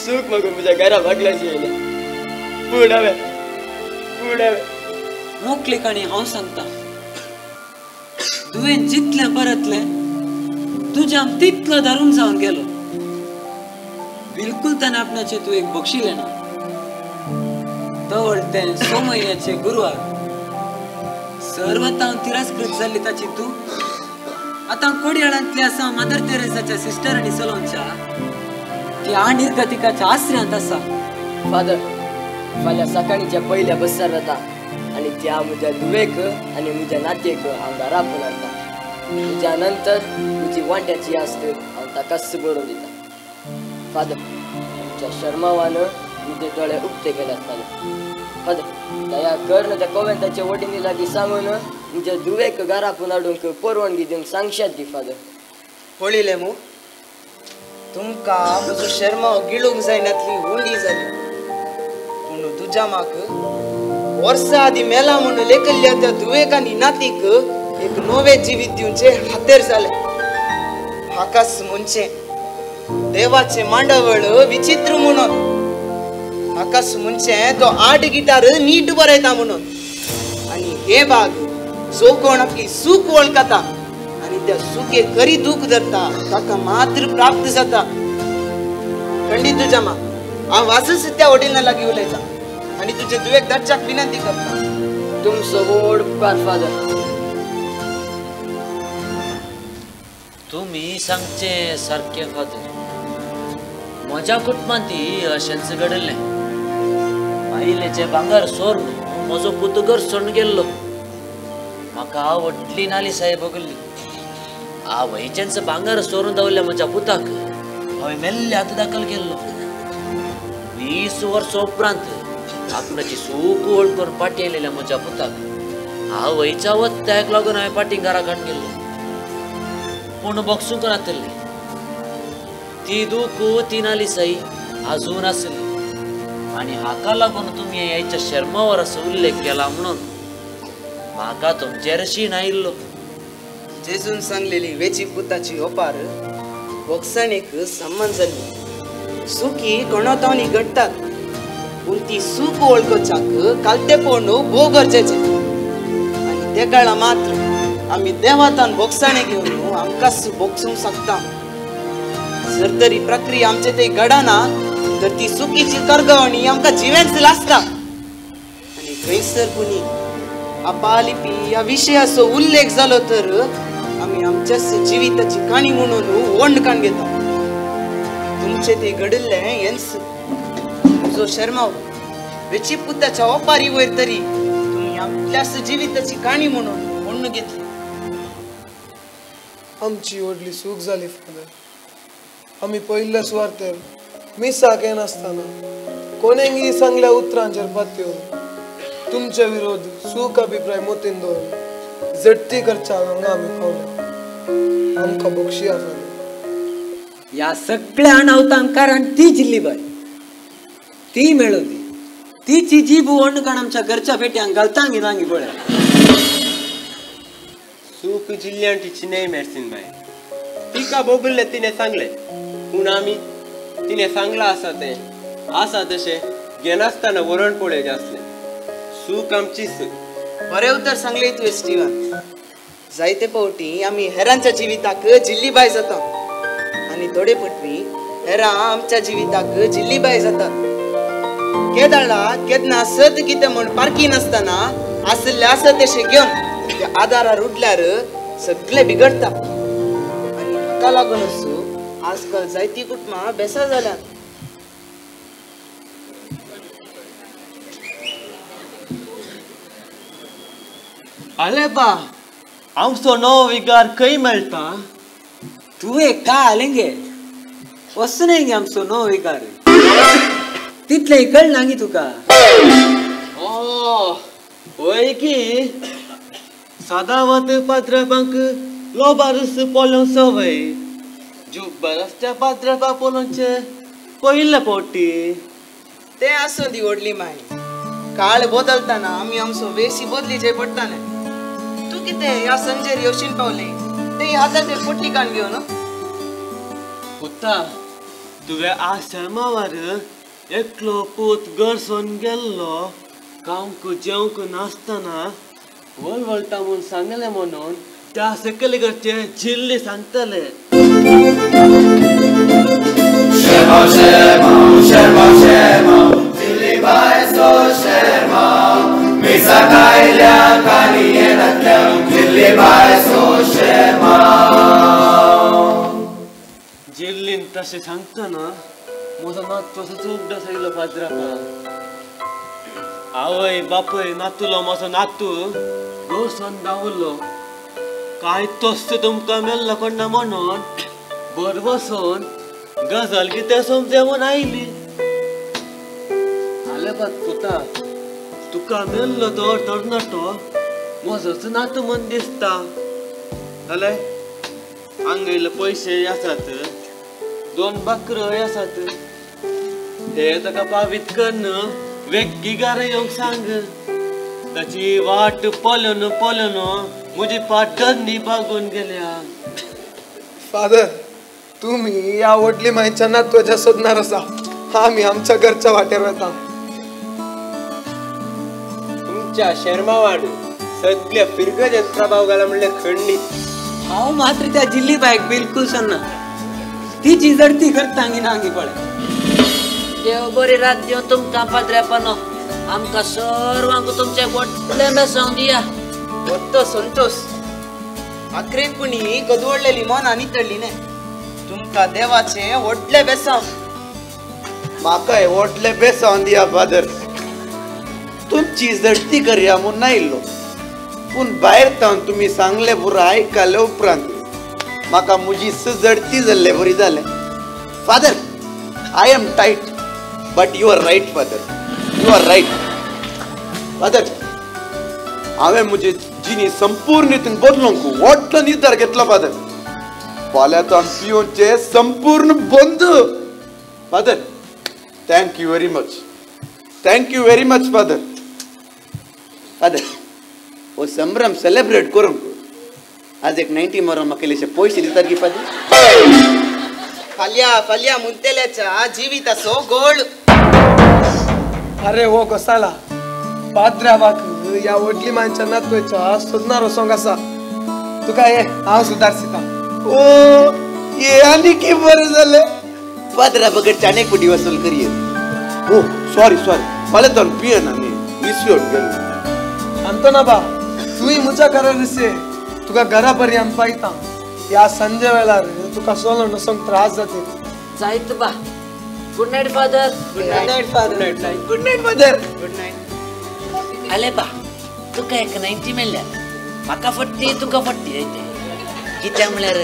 सूख मागून म्हज्या घरा भागल्याशी येयलें. पूण हांवें मोकली काणी हांव सांगता. तुवें जितलें परतलें तुज्या तितलो दारून जावन गेलो. बिलकुल ताणें आपणाचें तूं एक बक्षिलें ना. तवळ तें 6 म्हयन्याचे गुरवार सर्वतावन तिरस्कृत जाल्ली ताची तूं आतां कोडयाळांतली आसा मदर तेरेसाच्या सिस्टरांनी चलोवच्या ती आनिर्गतिकाच्या आसऱ्यांत आसा. फादर, फाल्यां सकाळीच्या पयल्या बसार वता आनी त्या म्हज्या धुवेक आनी म्हज्या नातयेक हांव घरा आपोवन हाडटा. तुज्या नंतर म्हजी वांट्याची आस्त हांव ताकाच बरोवन दिता. फादर, तुमच्या शर्मावान म्हजे दोळे उक्ते केले आसताले. फादर, दया कर त्या कोवेंताच्या वडिनी लागीं सांगून म्हज्या धुवेक घरा आपोवन हाडूंक परवानगी दिवंक सांगशात गी फादर. पळयलें मू, तुमकां म्हजो शर्माव गिळूंक जायनातली उंडी जाली. पूण तुज्या म्हाक वर्सां आदीं मेला म्हणून लेखल्ल्या त्या धुवेक आनी नातीक एक नवें जिवीत दिवचें हातेर जालें. हाकाच म्हणचें देवाचें मांडावळ विचित्र म्हणून. हाकाच म्हणचें तो 8 गिटार नीट बरयता म्हणून. आनी हे भाग जो कोण आपली सूख वळखता आनी त्या सुखे खरी दूख धरता ताका मात्र प्राप्त जाता. खंडीत तुज्या मा हांव वाजच त्या वडिलां लागीं उलयता आनी तुजे धुवेक धाडच्याक विनंती करता. तुमचो व्हड उपकार फादर. तुमी सांगचें सारकें फादर. म्हज्या कुटुंबांत अशेंच घडिल्लें. बायलेचें भांगर सोरून म्हजो पूत घर सोडून गेल्लो. म्हाका व्हडली नाली साहेब भोगल्ली. आवयचेंच भांगर सोरून दवरलें म्हज्या पुताक हांवें मेल्ले हात दाखल केल्लो. 20 वर्सां उपरांत आपणाची सूख वळखून फाटीं आयलेल्या म्हज्या पुताक आवयच्या वत्त्याक लागून हांवें फाटीं घरा काडून गेल्लो. पूण बक्षूंक नातिल्लें ती दूख ती नाली साई आजून आसली. आनी हाका लागून तुमी ह्याच्या शर्मावर असो उल्लेख केला म्हणून म्हाका तुमचेर शीण आयिल्लो. जेजून सांगलेली वेची पुताची ओपार बोगसणेक सम्मान जाल्ली. सुखी कोणातावनी घडटात पूण ती सूख वळखच्याक कालतेपण भोव गरजेचें. आनी ते काळा मात्र आमी देवातान बोगसाणे घेवन आमकांच बोगसूंक शकता. जर तरी प्रक्रिया आमचे ते घडना तर ती सुखीची करगवणी आमकां जिवेंच लासता. आनी खंयसर कोणी आपालिपी ह्या विशयाचो उल्लेख जालो तर आमी आमच्याच जिविताची काणी म्हणून ओंड काण घेता. तुमचे ते घडिल्लें हेंच तुजो शर्माव वेची पुताच्या ओपारी वयर तरी तुमी आपल्याच जिविताची काणी म्हणून ओंड घेतली. आमची व्हडली सूख जाली फादर. आमी पयल्या सुवातेर मिसाक येनासतना कोणेंगी सांगल्या उतरांचेर पातयेवन तुमचे विरोध सूख अभिप्राय मोतीन दवरून झडटी करच्या हांगा आमी पावले. आमकां बक्षी आसा. ह्या सगळ्या अनावतांक कारण ती जिल्ली बाय. ती मेळोवली तिची जीब ओंडकाण आमच्या घरच्या पेट्यांक घालतांगी नांगी पळय. सूख जिल्ल्यांची न्हय मेर्सीन बाय. तिका भोगल्लें तिणें सांगलें पूण आमी तिणें सांगलां आसा तें आसा तशें घेनासतना वरण पळयचें आसलें. सूख आमचीच. बरें उतर सांगलें तुवें स्टिवन. जायते फावटी आमी हेरांच्या जिविताक जिल्ली बाय जाता आनी थोडे फावटी हेरां आमच्या जिविताक जिल्ली बाय जातात. केदाळा केन्ना सत कितें म्हूण पारखी नासतना आसलें आसा तशें घेवन त्या आदारार उठल्यार सगळें बिगडटा. आनी हाका लागूनच आजकाल जायतीं कुटुंबां बेसार जाल्यांत. आले बा, आमचो नवो विगार खंय मेळटा? तुवें काय आलें गे वचून गे आमचो नवो विगार तितलें कळना गे तुका. वय की सदांवत पाद्रबांक लोबारूस पोलोवंक संवय. जुब्बर आसच्या पाद्रबा पोलोवचें पयले फावटी. तें आसूं दी व्हडली माय. काळ बदलताना आमी आमचो वेशी बदली जे पडटाले. तूं कितें ह्या संजेर येवशीन पावले ते हाताचेर पोटली काण घेवन? पुता तुवें आज शर्मावार एकलो पूत गरसोन गेल्लो खावंक जेवंक नासतना वळवळटा म्हूण सांगलें म्हणून त्या सकले घरचे जिल्ले सांगतले. Sherma Sherma Sherma Sherma जिल्ली बायसो शर्मा मिसा कायल्या कानियेनातल्या जिल्ली बायसो शर्मा. जिल्लीन तशें सांगतना म्हजो नातू तसोच उगडास आयलो पाद्रापा. आवय बापूय नातुलो म्हजो नातू गोरसोन धांवलो काय तोस्त तुमकां मेल्लो कोण ना म्हणून बर बसून गजाल कितें समजे म्हूण आयली. आले बात पुता तुका मेल्लो तो तरणाटो म्हजोच नातू म्हूण दिसता. जालें हांगा पयशे आसात 2 बकऱ्यो आसात हे ताका पावीत कन्न वेगळी घरा येवंक सांग. ताची वाट पळोवन पळोवन म्हजी पाटणी बागून गेल्या. फादर तुमी ह्या व्हडली मायच्या नातवाच्या सोदणार आसा. आमी आमच्या घरच्या वाटेर वता. तुमच्या शर्मावाड सगळ्या फिरगजेन प्रभाव घाला म्हणल्यार खंडीत. हांव मात्र त्या जिल्ली बायक बिलकुल सन्ना. तिची जडती करता आंगी ना आंगी पळय. देव बरी रात दिवं तुमकां पाद्र्यापानो. आमकां सर्वांक तुमचें व्हडलें बेसांव दिया. वत्तो संतोष आखरेन पुणी गदवडलेली मनां नितळ्ळी न्ही. तुमकां देवाचें व्हडलें बेसांव. म्हाकाय व्हडलें बेसांव दिया फादर. तुमची जडती करया म्हूण नायिल्लो पूण भायर तावन तुमी सांगले पुरो आयकले उपरांत म्हाका म्हजी जडती जाल्ले बरी जालें. Father I am tight but you are right father, you are right father. हांवें म्हजी जिणी संपूर्ण रितीन बदलूंक व्हडलो निर्धार घेतलो फादर. फाल्यां तावन पिवचे संपूर्ण बंद. Father thank you very much, thank you very much father. Father हो संभ्रम सेलेब्रेट करूंक आज एक 90 मरो म्हाका इल्लेशे पयशे दितात गी फादर? फाल्यां फाल्यां मुंतेल्याच्या जिविताचो गोळ. अरे हो गोसाला पाद्र्याबाक ह्या व्हडली मानच्या नातवाच्या सोदणार वचोंक आसा. तुका हे हांव सुदारसिता. ओ हे आनी की बरें जालें. पाद्रा बगैर चानेक पुटी वसूल करये. ओ सॉरी सॉरी फाल्यां तावन पियेना न्ही विसरून गेलो. अंतोना बा तूंय म्हज्या घरा दिसे तुका घरा पर्यंत पायता. ह्या संजे वेळार तुका सोलोन वचोंक त्रास जाता. जायत बा. Good night father. Good night father. Good night father. Good night. आले बा तुका एक 90 मेळ्ळ्या. म्हाका 40 तुका 40 जायते. कित्याक म्हळ्यार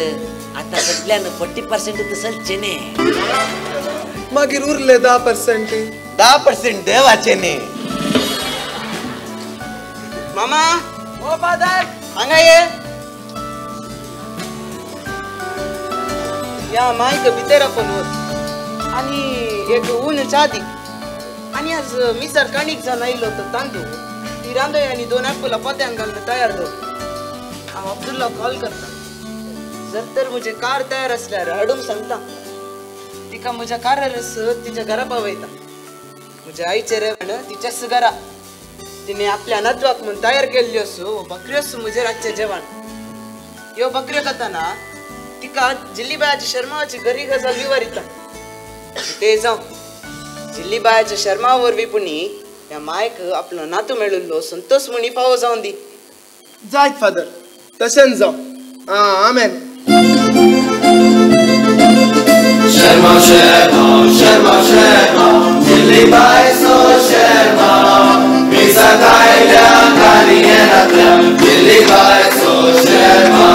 आतां सगळ्यान 40% चलचें न्ही. मागीर उरले 10%. 10% देवाचें न्ही. मामा ओ फादर हांगा ये. या मायक भितर आपोवन वच आनी एक ऊन च्या दी. आनी आज मिसर काणीक जावन आयिल्लो तो तांदूळ ती रांदय आनी 2 एपलां पोत्यान घालून तयार दवर. हांव अब्दुल्ला कॉल करता. जर तर म्हजें कार तयार आसल्यार हाडूंक सांगता. तिका म्हज्या कारारच तिच्या घरा पावयता. म्हज्या आईचें रेवण तिच्याच घरा. तिणें आपल्या नातवाक म्हूण तयार केल्ल्यो असो बकऱ्योच म्हजें रातचें जेवण. ह्यो बकऱ्यो खाताना तिका जिल्लीबायाच्या शर्माची घरी गजाल विवरिता. ते जावं जिल्लीबायाच्या शर्मा वरवीं पुणी ह्या मायक आपलो नातू मेळिल्लो संतोष म्हणी फावो जावन दी. जायत फादर तशेंच जावं. आमेन. Sherma Sherma Sherma Sherma जिल्ली बायसो शर्मा मिसा कायल्या कानियेनातल्या जिल्ली बायसो शर्मा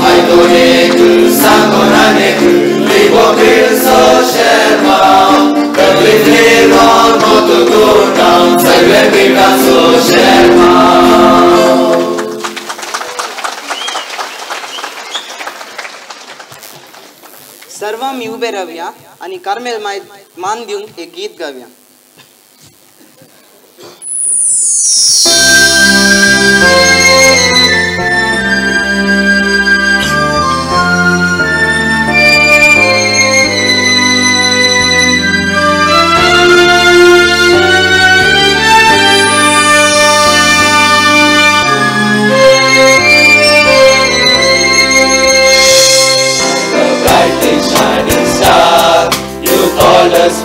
आयतो एक सांगोन आनेक लिबो क्रिसो शर्मा तकली फिरोन मोतु गुणां सगळे पिठाचो शर्मा. सर्व आमी उबे रावया आनी कार्मेल माय मान दिवंक एक गीत गावया.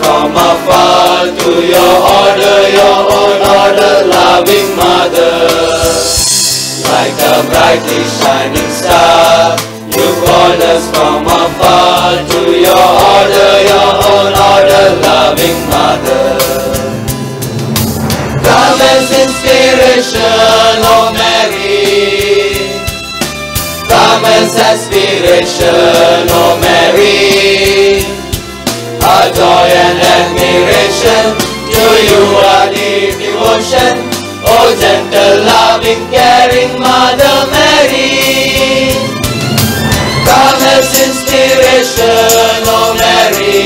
From afar to your order, your own order, loving mother. Like a brightly shining star, you called us from afar to your order, your own order, loving mother. Come as inspiration, O Mary. Come as aspiration, O Mary. Our joy and admiration to you, our deep devotion, O gentle, loving, caring Mother Mary. Come as inspiration, O Mary.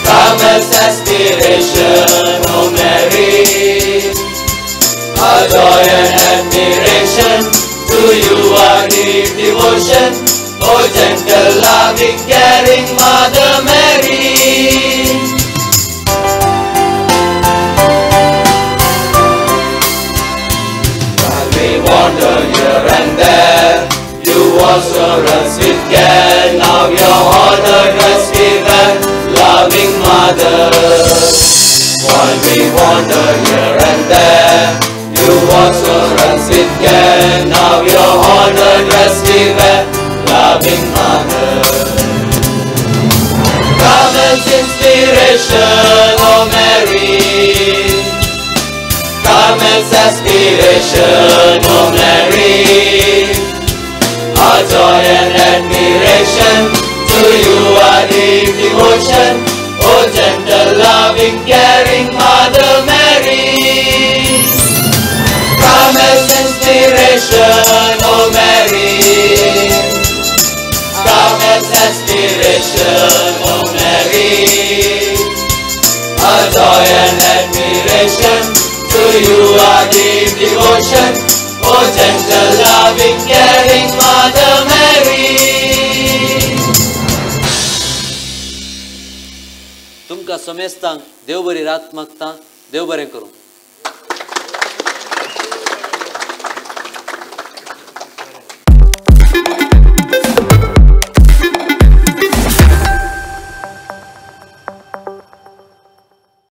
Come as aspiration, O Mary. Our joy and admiration to you, our deep devotion, O gentle, loving, caring Mother Mary. While we wander here and there, you also us with care. Now your honor dress we wear, loving Mother. While we wander here and there, you also us with care. Now your honor dress we wear, loving Mother. Come as inspiration, O Mary. Come as aspiration, O Mary. Our joy and admiration to you, our deep devotion, O gentle, loving, caring Mother Mary. Come as inspiration, O Mary. Come as aspiration, O Mary. Our joy and admiration to you, our deep devotion, O gentle, loving, caring Mother Mary. तुमकां समेस्तांक देव बरी रात मागता, देव बरें करूं.